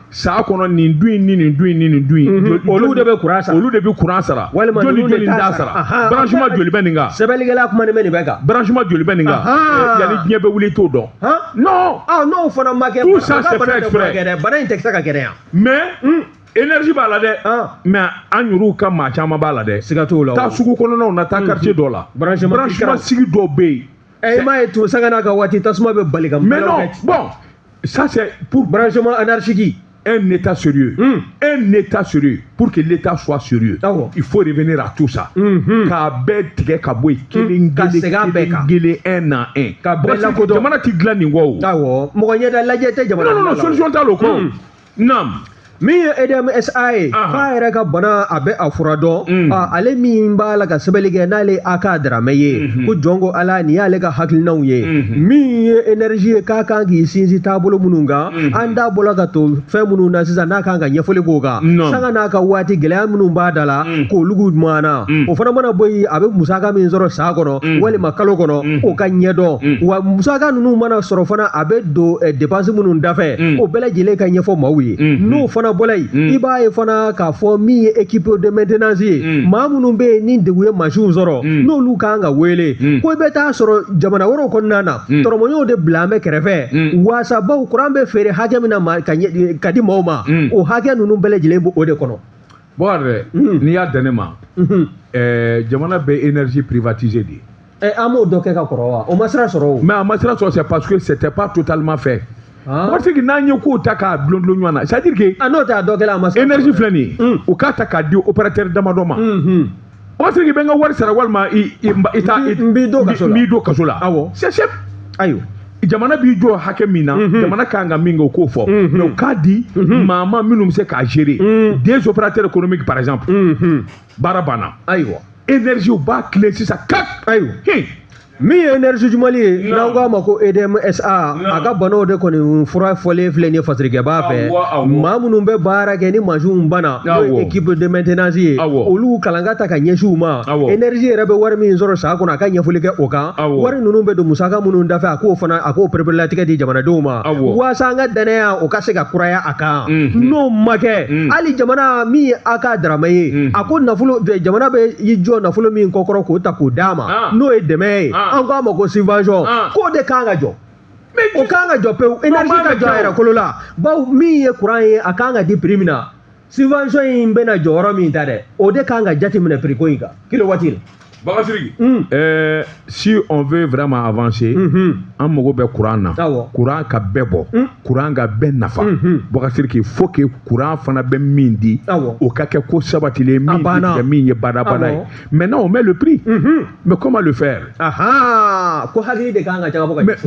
san kɔnɔ nin du in ni nin du in ni nin du in
olu de bɛ kuran sara
olu de bɛ kuran sara
walima
joli joli t'a sara branchement joli bɛ nin kan
sɛbɛnnikɛla kuma bɛ nin bɛɛ kan
branchement joli bɛ nin kan yanni diɲɛ bɛ wuli i t'o dɔn non
n'o fana ma kɛ
tout ça c'est fait exprès
bana in tɛ se ka kɛnɛya
mais énergie b'a la dɛ mais an yɛrɛw ka maa caman b'a la dɛ
siga t'o la
taa sugu kɔnɔnaw na taa quartier dɔ la branchement sigi dɔw bɛ
yen i m'a ye to sanga n'a ka waati tasuma bɛ bali ka
mais non bon ça c'est pour
branchement anarchique.
Un État sérieux, un État sérieux, pour que l'État soit sérieux, il faut revenir à tout ça. K'a bɛɛ tigɛ ka bɔ yen kelen kelen kelen un à un.
Ka bɛɛ lakodɔn.
Jamana ti dilan nin kɔ o.
Awɔ, mɔgɔ ɲɛda lajɛ tɛ jamana.
Non non non, solution t'a la o kɔ. Naam.
Min ye EDMSA ye k'a yɛrɛ ka bana a bɛ a fura dɔn ale min b'a la ka sɛbɛnni kɛ n'ale A.K. Dramɛ ye ko jɔn ko Ala nin y'ale ka hakilinaw ye min ye énergie ye k'a kan k'i sinsin taabolo minnu kan an da bɔla ka to fɛn minnu na sisan n'a kan ka ɲɛfɔli k'o kan sanga n'a ka waati gɛlɛya minnu b'a da la k'olu maana o fana mana bɔ yen a bɛ musaka min sɔrɔ san kɔnɔ walima kalo kɔnɔ o ka ɲɛdɔn wa musaka ninnu mana sɔrɔ fana a bɛ don dépense minnu dafɛ o bɛɛ lajɛlen ka ɲɛfɔ maaw ye n'o fana bɔla yen i b'a ye fana k'a fɔ min ye équipe de maintenance ye maa minnu bɛ yen ni degun ye mansinw sɔrɔ n'olu kan ka wele ko i bɛ taa sɔrɔ jamana wɛrɛw kɔnɔna na tɔrɔmɔɲɔw de bila an bɛ kɛrɛfɛ waasa baw kuran bɛ feere hakɛ min na ka di maaw ma o hakɛ ninnu bɛɛ lajɛlen b'o de kɔnɔ.
Bɔkari dɛ n'i y'a dan ne ma jamana bɛ énergie privatisée de ye.
An m'o dɔ kɛ ka kɔrɔ wa o ma sira sɔrɔ o.
Mais a ma sira sɔrɔ c'est parce que c'était pas totalement fait. Parce que n'an ye kow ta k'a bulon bulon ɲɔgɔn na c'est à dire que.
A n'o tɛ a dɔ kɛla a ma se.
Énergie filɛ nin ye. U k'a ta k'a di opérateur damadɔ ma. Parce que i bɛ n ka wari sara walima i ta.
N b'i don kaso la.
N b'i don kaso la.
Awɔ.
C'est simple.
Ayiwa.
Jamana b'i jɔ hakɛ min na. Jamana kan ka min kɛ o k'o fɔ. Mais u k'a di maa ma minnu bɛ se k'a gérer. Des opérateurs économiques par exemple. Baara banna.
Ayiwa.
Énergie u b'a tilen sisan kak.
Ayiwa. Min ye Énergie du Mali ye, n'an k'a ma ko EDM SA, a ka banaw de kɔni fura fɔlen filɛ nin ye fasirikɛbaa fɛ. Maa minnu bɛ baara kɛ ni mansinw banna, n'o ye équipe de maintenance ye, olu kalan ka ta ka ɲɛsin u ma. Énergie yɛrɛ bɛ wari min sɔrɔ san kɔnɔ, a ka ɲɛfɔli kɛ o kan. Wari ninnu bɛ don musaka minnu dafɛ, a k'o fana, a k'o pereperelatigɛ di jamanadenw ma, waasa an ka danaya o ka se ka kuraya a kan. N'o ma kɛ, hali jamana min ye a ka darama ye, a ko nafolo, jamana bɛ i jɔ nafolo min kɔkɔrɔ k'o ta k'o d'a ma, n'o ye dɛmɛ ye, an k'a ma ko subvention, k'o de kan ka jɔ. O kan ka jɔ pewu. Énergie ka jɔ a yɛrɛ kolo la, bawo min ye courant ye, a kan ka di prix min na, subvention in bɛna jɔyɔrɔ min ta dɛ, o de kan ka jateminɛ prix ko in kan kilowatt la.
Bakasiriki, si on veut vraiment avancer, an mago bɛ courant na. Courant ka bɛɛ bɔ, courant ka bɛɛ nafa. Bakasiriki, il faut que courant fana bɛ min di, o ka kɛ ko sabatilen min tɛ min ye badabada ye. Maintenant on met le prix. Mais comment le faire?
Ko hakili de kan ka jagabɔ ka.
Mais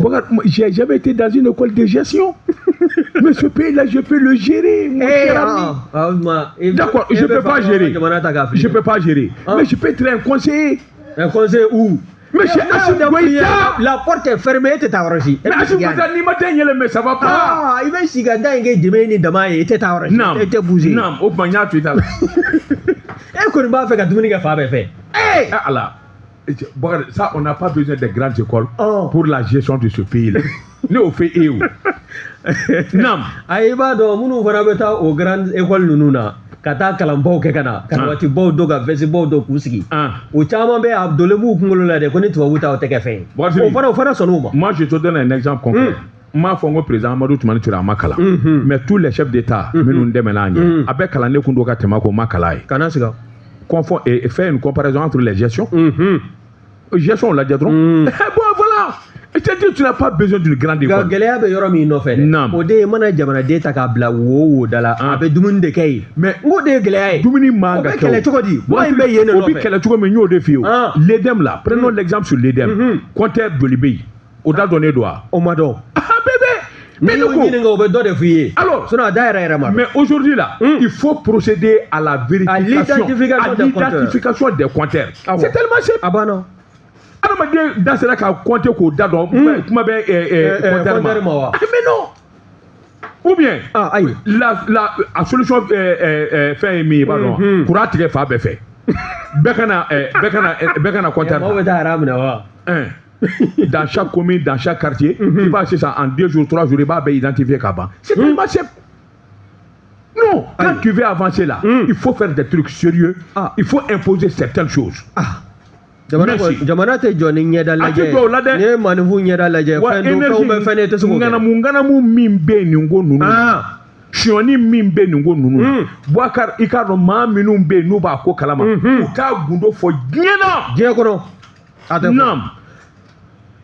j'ai jamais été dans une école de gestion. Mais ce pays-là, je peux le gérer, mon cher ami. D'accord, je peux pas gérer. Je peux pas gérer. Mais je peux être un conseiller.
Un conseiller où?
Mais c'est Assimi Goïta.
La porte est fermée, e tɛ taa yɔrɔ si.
Mais Assimi Goïta, n'i ma da yɛlɛ, mais ça va pas.
Ah, i bɛ sigi ka da in kɛ jɛmɛ ni dama ye, i tɛ taa yɔrɔ si. E tɛ bouger.
Naam, o tuma n y'a to i ta la.
E kɔni b'a fɛ ka dumuni kɛ fan bɛɛ fɛ.
Eh Ala. Bakari, ça, on n'a pas besoin des grandes écoles pour la gestion de ce pays-là. Ne y'o fɛ e ye o. Naam.
Ayi, i b'a dɔn minnu fana bɛ taa o grande école ninnu na, ka taa kalanbaw kɛ ka na, karawatibaw don, ka vɛsibaw don k'u sigi, o caman bɛ a donnen b'u kunkolo la dɛ, ko ni tubabu ta o tɛ kɛ fɛn ye. O fana sɔnn'o ma.
Moi, je te donne un exemple concret. N m'a fɔ n ko président Amadu Tumani Ture a ma kalan, mais tous les chefs d'État minnu dɛmɛna an ɲɛ, a bɛɛ kalannen kun don ka tɛmɛ k'o ma kalan ye.
Kana siga.
Confond et faire une comparaison entre les gestions. Gestion lajɛ dɔrɔn. Bon, voilà. C'est-à-dire, tu n'as pas besoin d'une grande école.
Nka gɛlɛya bɛ yɔrɔ min nɔfɛ dɛ, o de ye mana jamanaden ta k'a bila wo da la, a bɛ dumuni de kɛ yen.
Mais
n k'o de ye gɛlɛya ye.
Dumuni man ka
kɛ. O bɛ kɛlɛ cogo di? Kuma in bɛ yen de nɔfɛ.
O bɛ kɛlɛ cogo min, n y'o de f'i ye o. L'EDM là, prenons l'exemple sur l'EDM. Compteur joli bɛ yen? O da dɔnnen don wa?
O ma dɔn.
Ah bébé.
Mais n'i y'o ɲininka, o bɛ dɔ de f'i ye.
Alors,
sinon a da yɛrɛ yɛrɛ ma dɔn.
Mais aujourd'hui là, il faut procéder à la vérification, à l'identification des compteurs. C'est tellement simple.
A banna.
Adamaden da sera ka compter k'o da dɔn, kuma bɛ compteur ma wa? Mais non. Ou bien,
ah ayi,
la solution fɛn ye min ye, i b'a dɔn, courant tigɛ fan bɛɛ fɛ. Bɛɛ kana compteur.
Maaw bɛ taa yɛrɛ minɛ wa?
Dans chaque commune, dans chaque quartier, tu vas sisan en 2 jours, 3 jours, i b'a bɛɛ identifier ka ban. C'est tellement simple. Non, quand tu veux avancer là, il faut faire des trucs sérieux. Il faut imposer certaines choses.
Jamana tɛ jɔ ni ɲɛda lajɛ.
A tɛ jɔ o la dɛ.
N'i ye maninfin ɲɛda lajɛ, fɛn dɔ fɛnw bɛ fɛn ne tɛ se k'o kɛ.
Ŋanamu ŋanamu min bɛ nin ko ninnu na, sonyani min bɛ nin ko ninnu na, Boubacar, i k'a dɔn maa minnu bɛ yen n'u b'a ko kalama, u t'a gundo fɔ diɲɛ na.
Diɲɛ kɔnɔ. A tɛ fɔ.
Naam.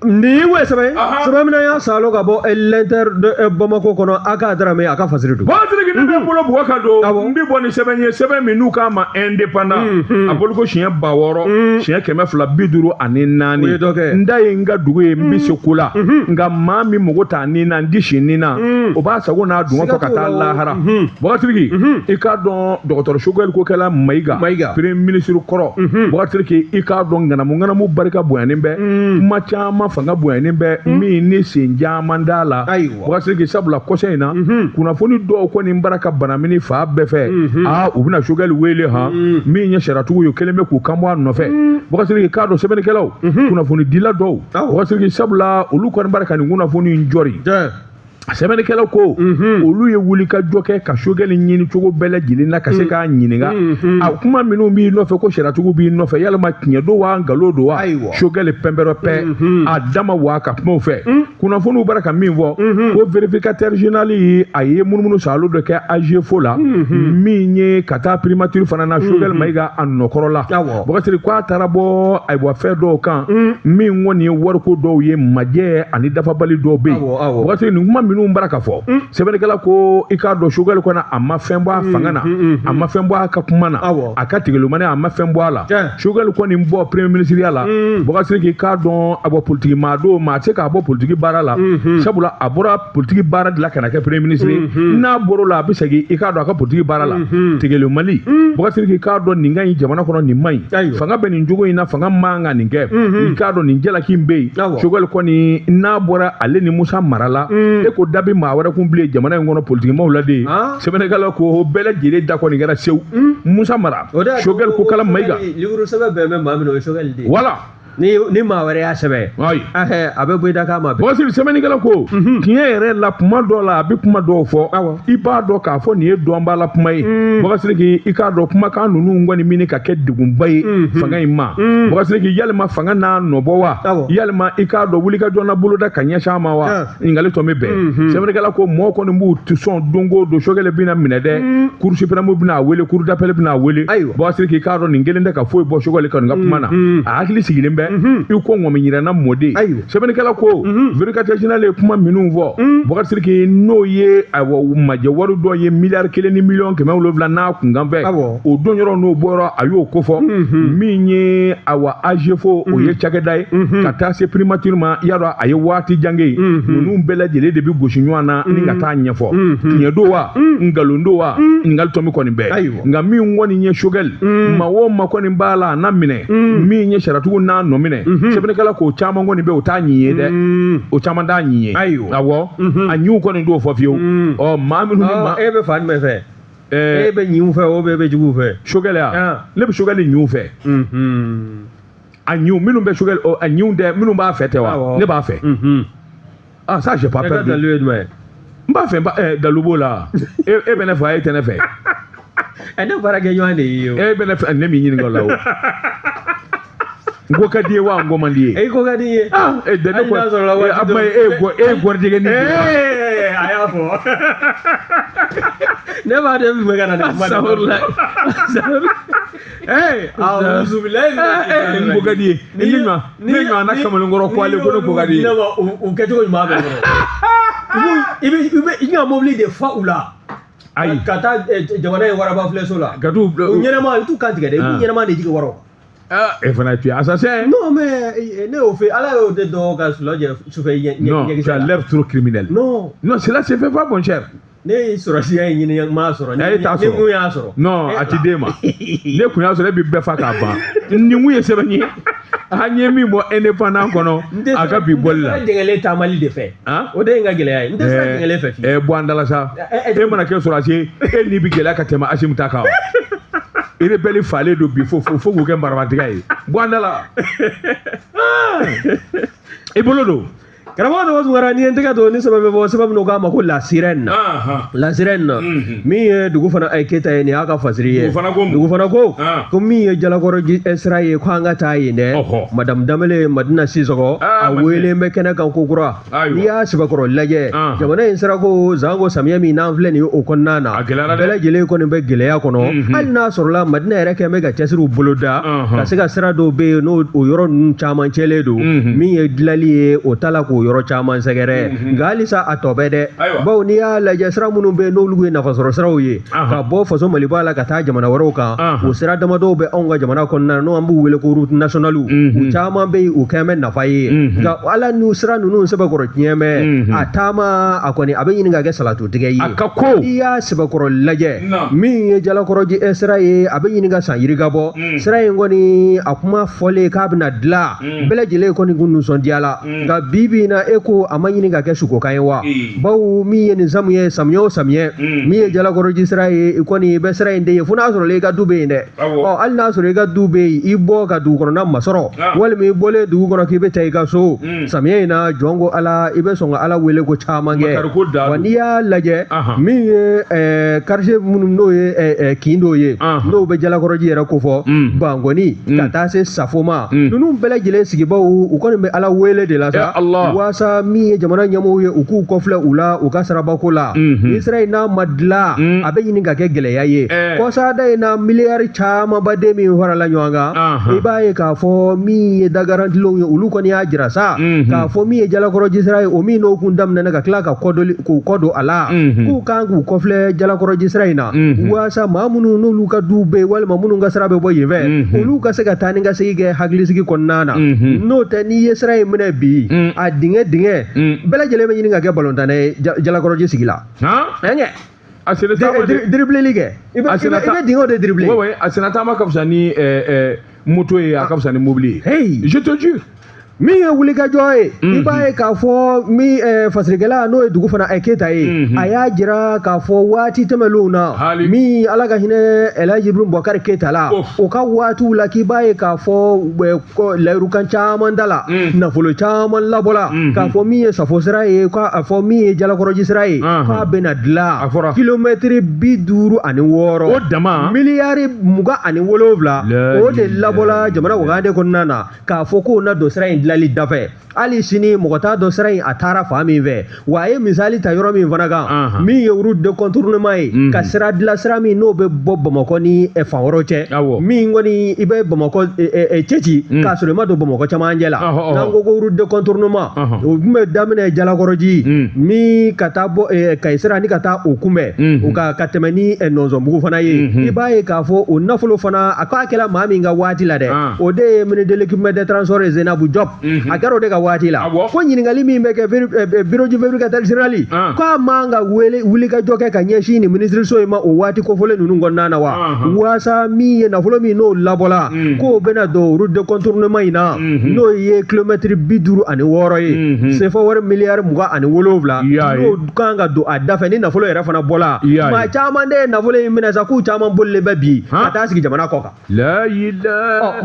Nin ye sɛbɛn sɛbɛn min y'a salo ka bɔ l'Inter de Bamako kɔnɔ, a ka Darame a ka fasiri don.
Bakasiriki, ne bɛ n bolo Boubacar don, n bɛ bɔ ni sɛbɛn ye, sɛbɛn min n'u k'a ma Indépendant, a bolo ko siɲɛ 6000, siɲɛ 254. N da ye n ka dugu ye, n bɛ se ko la, nka maa min mago t'a ni na, n di si ni na, o b'a sago n'a dungɔ fɔ ka taa lahara. Bakasiriki, i k'a dɔn dɔgɔtɔrɔ Choguel Kokalla Maïga, premier ministre kɔrɔ, Bakasiriki, i k'a dɔn ŋanamu ŋanamu barika bonyanen bɛ, kuma caman fanga bonyanen bɛ min ni sen caman t'a la. Bakasiriki, sabula kɔsɛ in na, kunnafoni dɔw kɔni bara ka banamini fa bɛɛ fɛ, aa u bɛna Choguel wele han, min ye sariyatigiw ye, kelen bɛ k'u kan bɔ a nɔfɛ. Bakasiriki, k'a dɔn sɛbɛnnikɛlaw, kunnafonidila dɔw, Bakasiriki, sabula olu kɔni bara ka nin kunnafoni in jɔri. Sɛbɛnnikɛlaw ko olu ye wulikajɔ kɛ ka Choguel ɲini cogo bɛɛ lajɛlen na ka se k'a ɲininka, a kuma minnu b'i nɔfɛ ko sariyatigiw b'i nɔfɛ, yalima tiɲɛ don wa nkalon don wa? Choguel pɛnpɛrɛ pɛ a dama wa ka kumaw fɛ. Kunnafoniw bara ka min fɔ, ko vérificateur général ye a ye munumunu salo dɔ kɛ AGFO la, min ye ka taa primature fana na, Choguel Maïga a nɔkɔrɔ la. Bakasiri, k'a taara bɔ ayiwa fɛn dɔw kan min kɔni ye wariko dɔw ye, majɛ ani dafabali dɔw bɛ yen. Bakasiri, nin kuma minnu minnu bara ka fɔ sɛbɛnnikɛla ko i k'a dɔn Choguel kɔni a ma fɛn bɔ a fanga na, a ma fɛn bɔ a ka kuma na, a ka tigɛlomani a ma fɛn bɔ a la. Choguel kɔni bɔ premier ministre la, Boubacar Sidiki k'a dɔn a bɔ politiki maa don, maa tɛ se k'a bɔ politiki baara la, sabula a bɔra politiki baara de la ka na kɛ premier ministre. N'a bɔr'o la, a bɛ segin i k'a dɔn a ka politiki baara la. Tigɛlomali, Boubacar Sidiki k'a dɔn nin ka ɲi jamana kɔnɔ, nin man ɲi, fanga bɛ nin cogo in na, fanga man kan nin kɛ, i k'a dɔn nin jalaki in bɛ yen. Choguel kɔni n'a bɔra ale ni Musa Mara la, e ko da bɛ maa wɛrɛ kun bilen jamana in kɔnɔ politikimaw la de. Sɛbɛnnikɛla ko bɛɛ lajɛlen da kɔni kɛra sewu Musa Mara, Choguel Kokala Mayiga.
Livre sɛbɛn bɛɛ bɛ maa min na, o ye Choguel de ye.
Voilà.
Ni maa wɛrɛ y'a sɛbɛn, a bɛ bɔ i da k'a ma bɛn.
Bɔsiri sɛbɛnnikɛla ko tiɲɛ yɛrɛ la, kuma dɔw la a bɛ kuma dɔw fɔ, i b'a dɔn k'a fɔ nin ye dɔnbaa la kuma ye. Boubacar Sidiki i k'a dɔn kumakan ninnu kɔni mini ka kɛ degunba ye fanga in ma. Boubacar Sidiki, yalima fanga n'a nɔbɔ wa? Yalima i k'a dɔn wulikajɔ na boloda ka ɲɛsin a ma wa? Ɲininkali tɔ bɛ bɛn. Sɛbɛnnikɛla ko mɔgɔw kɔni b'u sɔn don o don Choguel bɛna minɛ dɛ, Cour suprême bɛna a wele, Cour d'appel bɛna a wele. Boubacar Sidiki i k'a dɔn nin kelen tɛ ka foyi bɔ Choguel kɔni ka kuma na, a hakili sigilen bɛ i ko ŋɔmi ɲinɛna mɔden. Sɛbɛnnikɛla ko vérificateur général ye kuma minnu fɔ, Boubacar Sidiki n'o ye ayiwa majɛ wari dɔ ye 1 700 000 000 n'a kunkan fɛ, o don yɔrɔ n'o bɔra a y'o kofɔ. Min ye ayiwa AGFO, o ye cakɛda ye ka taa se primature ma, i y'a dɔn a ye waati jan kɛ yen. Ninnu bɛɛ lajɛlen de bɛ gosi ɲɔgɔn na ni ka taa ɲɛfɔ tiɲɛ don wa nkalon don wa, ɲininkali tɔ min kɔni bɛɛ. Nka min kɔni ye Choguel, maa o maa kɔni b'a la a n'a minɛ, min ye sariyatigiw n'a nɔ minɛ, sɛbɛnnikɛla k'o caman kɔni bɛ o t'a ɲi ye dɛ, o caman t'a ɲi ye. Awɔ, a ɲiw kɔni t'o fɔ fiyewu. Ɔ maa minnu ni maa
e bɛ fa jumɛn fɛ? E bɛ ɲiw fɛ o bɛ juguw fɛ?
Choguel ya, ne bɛ Choguel ɲiw fɛ. A ɲiw minnu bɛ Choguel, a ɲiw tɛ minnu b'a fɛ tɛ wa? Ne b'a fɛ. Ah ça j'ai pas peur.
E ka dalu ye jumɛn ye?
N b'a fɛ, dalu b'o la. E bɛ ne fɛ, e tɛ ne fɛ.
Ne baarakɛɲɔgɔn de y'i ye o.
E bɛ ne fɛ, ne m'i ɲininka o la o. N ko ka di ye wa n ko man di ye?
E ko ka di ye.
Ah e ne ko a ma e ye gɔrijɛgɛnin de ye.
A y'a fɔ. Ne b'a dɔn e bɛ fɛ ka na nin kuma de
Sabula.
Awuzubilayi.
N ko ka di ye. Ne ɲɔgɔn na kamalenkɔrɔ ko ale ko ne ko ka di ye.
U kɛcogo ɲuman bɛ kɔrɔ. I bɛ i ka mobili de fa u la.
Ayi.
Ka taa jamana in waraba filɛso la.
Ka t'u
u ɲɛnama i t'u kan tigɛ dɛ, i b'u ɲɛnama de jigin waraw.
Ah, e fana tu es assassin.
Non mais ne y'o fɛ, Ala y'o de dɔn ka sulɔ jɛ sufɛ ɲɛ.
Non, tu as l'air trop criminel.
Non.
Non, cela se fait pas, mon cher.
Ne ye sɔrɔsiya in ɲini, n m'a sɔrɔ.
E t'a sɔrɔ.
Ne kun y'a sɔrɔ.
Non, a ti d'e ma. Ne kun y'a sɔrɔ, e bɛ bɛɛ fa k'a ban. Nin kun ye sɛbɛn ye. An ye min bɔ indépendant kɔnɔ, a ka bi bɔli la.
N tɛ sira jɛngɛlen taamali de fɛ. O de ye n ka gɛlɛya ye. N tɛ sira jɛngɛlen fɛ fiyewu.
Bɔ an da la sa. E mana kɛ sɔrɔsi ye, e ni bɛ gɛlɛya ka tɛmɛ Asimi ta kan wa? Rebelle falen don bi fo k'u kɛ marabatigɛ ye. Bɔ an da la. I bolo don.
Karamɔgɔ Dɔgɔ Tunkara, n'i ye n tɛgɛ don ni sɛbɛn bɛ bɔ, sɛbɛn min k'a ma ko La Sirène. La Sirène min ye dugu fana Keyita ye, nin y'a ka fasiri ye. Dugu fana ko ko min ye Jalakɔrɔ sira ye, ko an ka taa yen dɛ. Madame Danbele Madina Sisɔgɔ, a welen bɛ kɛnɛ kan ko kura. N'i y'a sɛbɛkɔrɔ lajɛ, jamana in sirako zanko samiyɛ min n'an filɛ nin ye o kɔnɔna na, bɛɛ lajɛlen kɔni bɛ gɛlɛya kɔnɔ. Hali n'a sɔrɔla Madina yɛrɛ kɛn bɛ ka cɛsiriw boloda ka se ka sira dɔw bɛ yen n'o o yɔrɔ ninnu caman cɛlen don, min ye dilanli ye o ta la k'o yɔrɔ caman sɛgɛrɛ. Nka halisa a tɔ bɛ dɛ, bawo n'i y'a lajɛ sira minnu bɛ yen n'olu ye nafasɔrɔ siraw ye ka bɔ faso Maliba la ka taa jamana wɛrɛw kan, o sira damadɔw bɛ anw ka jamana kɔnɔna na n'o an b'u wele ko route nationale. U caman bɛ yen, u kɛn bɛ nafa ye. Nka ala n'u sira ninnu sɛbɛkɔrɔ tiɲɛ bɛ a taama, a kɔni a bɛ ɲini ka kɛ salatutigɛ ye.
A ka ko
n'i y'a sɛbɛkɔrɔ lajɛ, min ye Jalakɔrɔji sira ye, a bɛ ɲini ka san yirika bɔ. Sira in kɔni a kuma fɔlen k'a bɛna dilan, bɛɛ lajɛlen kɔni kun nisɔndiya la. Nka bi bi in na, e ko a ma ɲini ka kɛ sukokan ye wa? Bawo min ye nin samiyɛ, samiyɛ o samiyɛ, min ye Jalakɔrɔji sira ye, i kɔni i bɛ sira in de ye fo n'a sɔrɔ i ka du bɛ yen dɛ. Ɔ hali n'a sɔrɔ i ka du bɛ yen, i bɔ ka dugu kɔnɔna masɔrɔ, walima i bɔlen dugu kɔnɔ k'i bɛ taa i ka so, samiyɛ in na jɔn ko Ala, i bɛ sɔn ka Ala wele ko caman kɛ. Wa n'i y'a lajɛ, min ye quartier minnu n'o ye kin dɔw ye, n'o bɛ Jalakɔrɔji yɛrɛ kofɔ, Bankɔni ka taa se Safo ma, ninnu bɛɛ lajɛlen sigibaw u kɔni bɛ Ala wele de la sa. Waasa min ye jamana ɲɛmɔgɔw ye, u k'u kɔfilɛ u la u ka sirabako la. Ni sira in n'a ma dilan, a bɛ ɲini ka kɛ gɛlɛya ye. Kɔsada in na, miliyari camanba den min farala ɲɔgɔn kan, i b'a ye k'a fɔ min ye dagarantilenw ye, olu kɔni y'a jira sa k'a fɔ min ye Jalakɔrɔji sira ye, o min n'o kun daminɛna ka tila ka k'u kɔ don a la, k'u kan k'u kɔfilɛ Jalakɔrɔji sira in na, waasa maa minnu n'olu ka du bɛ yen walima minnu ka sira bɛ bɔ yen fɛ, olu ka se ka taa ni ka segin kɛ hakilisigi kɔnɔna na. N'o tɛ, n'i ye sira in minɛ bi, a dingɛ dingɛ bɛɛ lajɛlen bɛ ɲini ka kɛ balontanna ye Jalakɔrɔji sigi la.
A senna taama
dribbler kɛ, i bɛ dingɛw de dribbler.
Oui, a senna taama ka fisa ni moto ye, a ka fisa ni mobili ye.
Hey,
je te jure.
Min ye wulikajɔ ye, i b'a ye k'a fɔ min fasirikɛla, n'o ye dugu fana Keyita ye, a y'a jira k'a fɔ waati tɛmɛnlenw na, min Ala ka hinɛ Elhaji Ibrahim Boubacar Keyita la, o ka waatiw la, k'i b'a ye k'a fɔ layirukan caman da la, nafolo caman labɔla k'a fɔ min ye Safo sira ye, k'a fɔ min ye Jalakɔrɔji sira ye, k'a bɛna dilan kilomɛtiri 56,
o dama
miliyari 27, o de labɔla jamana wagande kɔnɔna na k'a fɔ k'o na don sira in dilali dafɛ. Hali sini mɔgɔ t'a dɔn sira in a taara fan min fɛ. Wa a ye misali ta yɔrɔ min fana kan, min ye route de contournement ye, ka sira dilan, sira min n'o bɛ bɔ Bamakɔ ni fan wɛrɛw cɛ, min kɔni i bɛ Bamakɔ cɛci k'a sɔrɔ i ma don Bamakɔ camancɛ la. N'an ko ko route de contournement, o tun bɛ daminɛ Jalakɔrɔji min ka taa bɔ Kayi sira ni ka taa o kunbɛn o ka tɛmɛ ni Nɔnsɔnbugu fana ye. I b'a ye k'a fɔ o nafolo fana, a k'a kɛla maa min ka waati la dɛ, o de ye ministre de l'équipement des transports Zenabu Diop, a kɛra o de ka waati la. Ko ɲininkali min bɛ kɛ bureau du vérificateur général, k'a man ka wele wulikajɔ kɛ ka ɲɛsin nin minisiriso in ma o waati kofɔlen ninnu kɔnɔna na wa, waasa min ye nafolo min n'o labɔla k'o bɛna don route de contournement in na, n'o ye kilomɛtiri 56 ye, CFA wari miliyari 27, n'o kan ka don a dafɛ. Ni nafolo yɛrɛ fana bɔla, maa caman de ye nafolo in minɛ sa, k'u caman bolilen bɛ bi ka taa sigi jamana kɔ kan.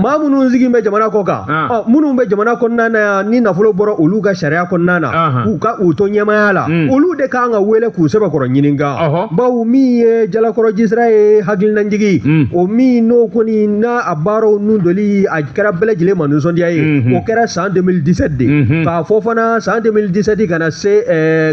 Maa minnu sigi bɛ jamana kɔ kan, minnu bɛ jamana kɔnɔna na yan, ni nafolo bɔra olu ka sariya kɔnɔna na, k'u ka u to ɲɛmaaya la, olu de kan ka wele k'u sɛbɛkɔrɔ ɲininka. Bawo min ye Jalakɔrɔji sira ye, hakilinajigi o min n'o kɔni n'a a baaraw nun doli a kɛra bɛɛ lajɛlen ma nisɔndiya ye, o kɛra san 2017 de. K'a fɔ fana san 2017 ka na se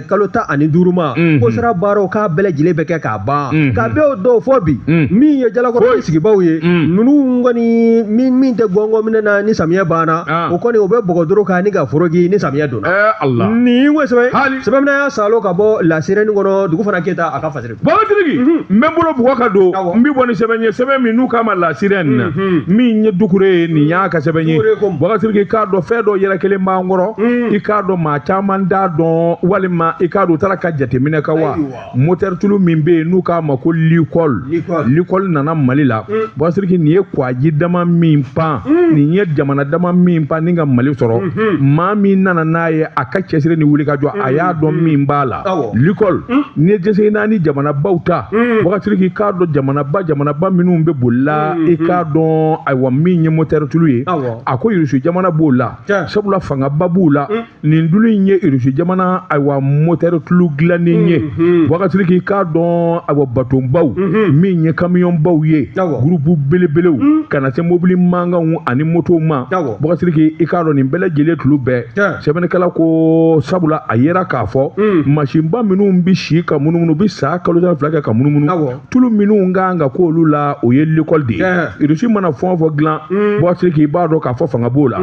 kalo 15 ma, ko sira baaraw k'a bɛɛ lajɛlen bɛ kɛ k'a ban. Ka bɛɛ o dɔw fɔ bi, min ye Jalakɔrɔji sigibaw ye, ninnu kɔni min tɛ gɔngɔn minɛ na ni samiyɛ banna, o kɔni o bɛ bɔgɔ doro kan ni ka foroki ni samiyɛ donna. Nin ko sɛbɛn sɛbɛn y'a salo ka bɔ La Sirène kɔnɔ, dugu fana Keyita a ka fasiri.
Babatigi, n bɛ n bolo bugɔ ka don, n bɛ bɔ ni sɛbɛn ye, sɛbɛn min n'u k'a ma La Sirène na, min ye Dukure ye, nin y'a ka sɛbɛn ye. Bagatigi, k'a dɔn fɛn dɔ yɛrɛ kelen b'an kɔrɔ, i k'a dɔn maa caman t'a dɔn, walima i k'a dɔn u taara ka jateminɛ ka wa moteur tulu min bɛ yen n'u k'a ma ko Likol, Likol nana Mali la. Bagatigi, nin ye kwaji dama min pan, nin ye jamana dama min pan ni ka Mali sɔrɔ, maa min nana n'a ye, a ka cɛsiri ni wuli ka jɔ, a y'a dɔn min b'a la. Likol, n'i ye dɛsɛ naani jamanabaw ta, Bagatigi, k'a dɔn jamanaba minnu bɛ boli la, i k'a dɔn ayiwa min ye moteur tulu ye, a ko Irisi jamana b'o la, sabula fangaba b'u la. Nin tulu in ye Irisi jamana ayiwa moteur tulu dilannen ye. Bagatigi, k'a dɔn ayiwa batonbaw min ye kamiyɔnbaw ye, gurupu belebelew ka na se mobili mankanw ani motow ma. Bagatigi, i k'a dɔn nin bɛɛ lajɛlen tulu bɛɛ, sɛbɛnnikɛla ko sabula a yera k'a fɔ masinba minnu bɛ si ka munumunu, bɛ sa kalo 12 kɛ ka munumunu, tulu minnu kan ka k'olu la, o ye Likol de ye. Irisi mana fɛn o fɛn dilan, Bagatigi, i b'a dɔn k'a fɔ fanga b'o la.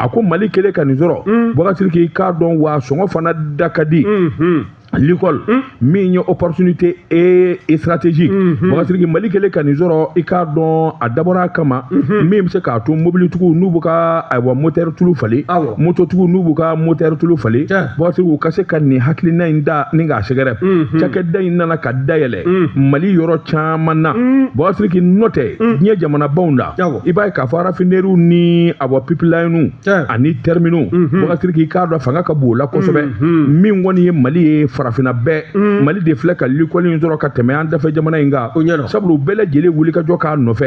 A ko Mali kelen ka nin sɔrɔ, Bagatigi, k'a dɔn wa sɔngɔ fana da ka di. L'école min ye opportunité et stratégique, Bagatigi, Mali kelen ka nin sɔrɔ, i k'a dɔn a dabɔra a kama, min bɛ se k'a to mobilitigiw n'u b'u ka ayiwa moteur tulu falen, mototigiw n'u b'u ka moteur tulu falen, Bagatigi, u ka se ka nin hakilina in da ni k'a sɛgɛrɛ. Cakɛda in nana ka dayɛlɛ Mali yɔrɔ caman na. Bagatigi, n'o tɛ diɲɛ jamanabaw la, i b'a ye k'a fɔ raffineries ni awa pipelines ani terminaux, Bagatigi, i k'a dɔn fanga ka bon o la kosɛbɛ. Min kɔni ye Mali ye, Farafinna bɛɛ, Mali de filɛ ka Lukoil in sɔrɔ ka tɛmɛ an dafɛ jamana in kan.
O ɲɛna.
Sabula u bɛɛ lajɛlen wuli ka jɔ k'a nɔfɛ.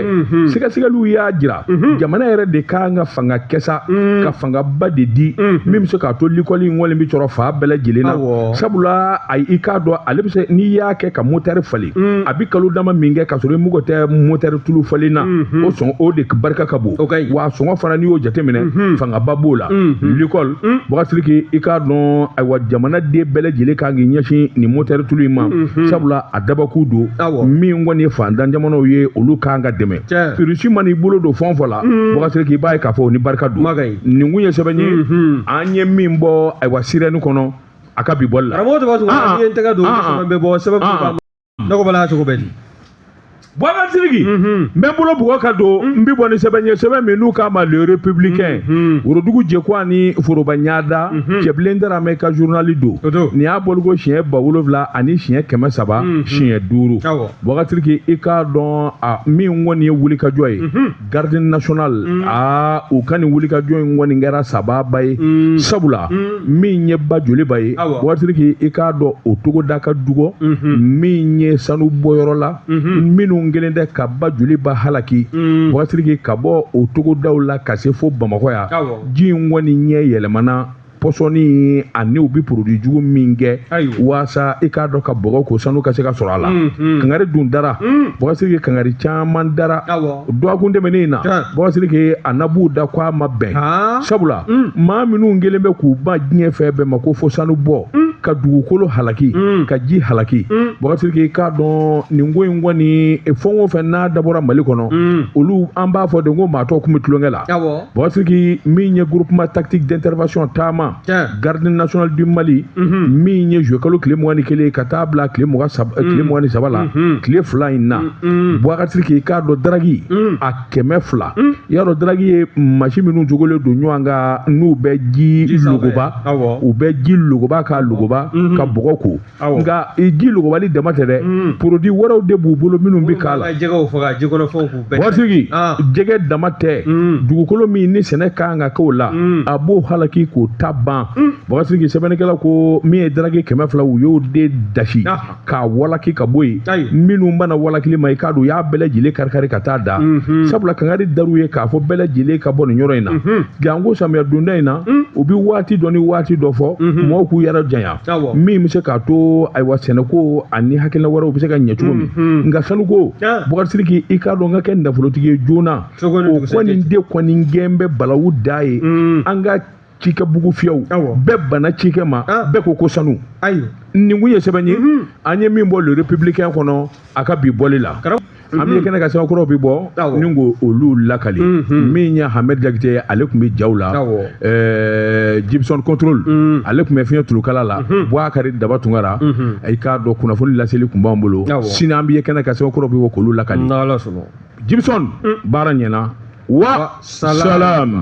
Sɛgɛsɛgɛliw y'a jira, jamana yɛrɛ de kan ka fanga kɛsa, ka fangaba de di min bɛ se k'a to Lukoil in kɔni bɛ sɔrɔ fan bɛɛ lajɛlen na. Sabula ayi, i k'a dɔn, ale bɛ se, n'i y'a kɛ ka motɛri falen, a bɛ kalo dama min kɛ ka sɔrɔ i mago tɛ motɛri tulu falen na, o sɔn o de barika ka bon.
O ka ɲi.
Wa a sɔngɔ fana, n'i y'o jateminɛ, fangaba b'o la. Lukoil, Bubakari Sidiki, i k'a dɔn, ayiwa, jamanaden bɛɛ lajɛlen kan k'i ɲɛsin nin motɛri tulu in ma, sabula a dabakun don. Min kɔni ye fantan jamanaw ye, olu kan ka dɛmɛ. Irisi man'i bolo don fɛn o fɛn la, Bubakari Sidiki, i b'a ye k'a fɔ o ni barika don. Nin kun ye sɛbɛn ye an ye min bɔ, ayiwa, Sirène kɔnɔ a ka bi bɔli la.
Karamɔgɔ tɔgɔ, n'i ye n tɛgɛ don, sɛbɛn bɛ bɔ, sɛbɛn bɛ ne ko bala cogo bɛ di?
Bubakari Sidiki, n bɛ n bolo bugɔ ka don, n bɛ bɔ ni sɛbɛn ye, sɛbɛn min n'u k'a ma Le Républicain, Worodugu Jɛkuwa ni Foroba Ɲada, Cɛbilen Daramɛ ka journal don. Nin y'a bɔliko siɲɛ 7000 ani siɲɛ 300 siɲɛ 5. Bubakari Sidiki, i k'a dɔn, a min kɔni ye wulikajɔ ye, Garde nationale, aa, u ka nin wulikajɔ in kɔni kɛra sababa ye, sabula min ye ba joliba ye, Bubakari Sidiki, i k'a dɔn, o togoda ka dugɔ min ye sanu bɔyɔrɔ la, minnu kelen tɛ ka ba joliba halaki. Bubakari Sidiki, ka bɔ o togodaw la ka se fo Bamakɔ yan, ji in kɔni ɲɛ yɛlɛmana pɔsɔni ani u bɛ produit jugu min kɛ waasa i k'a dɔn ka bɔgɔ ko sanu ka se ka sɔrɔ a la. Kangari dun dara, Bubakari Sidiki, kangari caman dara dɔgɔkun tɛmɛnen in na. Bubakari Sidiki, a na b'u da ko a ma bɛn, sabula maa minnu kelen bɛ k'u ban diɲɛ fɛn bɛɛ ma ko fo sanu bɔ, ka dugukolo halaki, ka ji halaki. Bubakari Sidiki, i k'a dɔn, nin ko in kɔni, fɛn o fɛn n'a dabɔra Mali kɔnɔ, olu an b'a fɔ de ko maa tɔw kun bɛ tulonkɛ la. Bubakari Sidiki, min ye groupement tactique d'intervention taama Garde nationale du Mali, min ye juillet kalo tile 21 ka taa bila tile 23, tile 23 la, tile 2 in na, Bubakari Sidiki, i k'a dɔn, drague a 200, i y'a dɔn, drague ye masi minnu jogolen don ɲɔgɔn kan, n'u bɛ ji logoba, u bɛ ji logoba ka logoba ka bɔgɔ ko. Nka ji logobali dama tɛ dɛ, produit wɛrɛw de b'u bolo minnu bɛ k'a la.
Jɛgɛw faga, jikɔnɔfɛnw k'u bɛɛ.
Bubakari Sidiki, jɛgɛ dama tɛ, dugukolo min ni sɛnɛ kan ka k'o la, a b'o halaki k'o ta ban. Bubakari Sidiki, sɛbɛnnikɛla ko min ye drague 200, u y'o de dasi k'a walaki ka bɔ yen. Minnu bana walakili ma, i k'a dɔn, u y'a bɛɛ lajɛlen kari-kari ka taa da, sabula kangari dar'u ye k'a fɔ bɛɛ lajɛlen ka bɔ nin yɔrɔ in na. Janko samiya donda in na, u bɛ waati dɔ ni waati dɔ fɔ mɔgɔw k'u yɛrɛ janya, min bɛ se k'a to, ayiwa, sɛnɛko ani hakilina wɛrɛw bɛ se ka ɲɛ cogo min. Nka sanuko, Bubakari Sidiki, i k'a dɔn, n ka kɛ nafolotigi ye joona, o kɔni de kɔni gɛn bɛ balawu da ye. An ka cikɛ bugu fiyɛw bɛɛ banna cikɛ ma, bɛɛ ko ko sanu. Nin kun ye sɛbɛn ye an ye min bɔ Le Républicain kɔnɔ a ka bi bɔli la. An bɛ kɛnɛ ka sɛbɛnkɔrɔw bi bɔ ni ko olu lakali. Min ye Hamɛd Jakite, ale tun bɛ jaw la. Gibson Control, ale tun bɛ fiɲɛ tulukala la. Buwakari Daba Tunkara, i k'a dɔn, kunnafoni laseli tun b'an bolo. Sini an bɛ ye kɛnɛ ka sɛbɛnkɔrɔw bi bɔ k'olu lakali. Gibson, baara ɲɛna wa salam.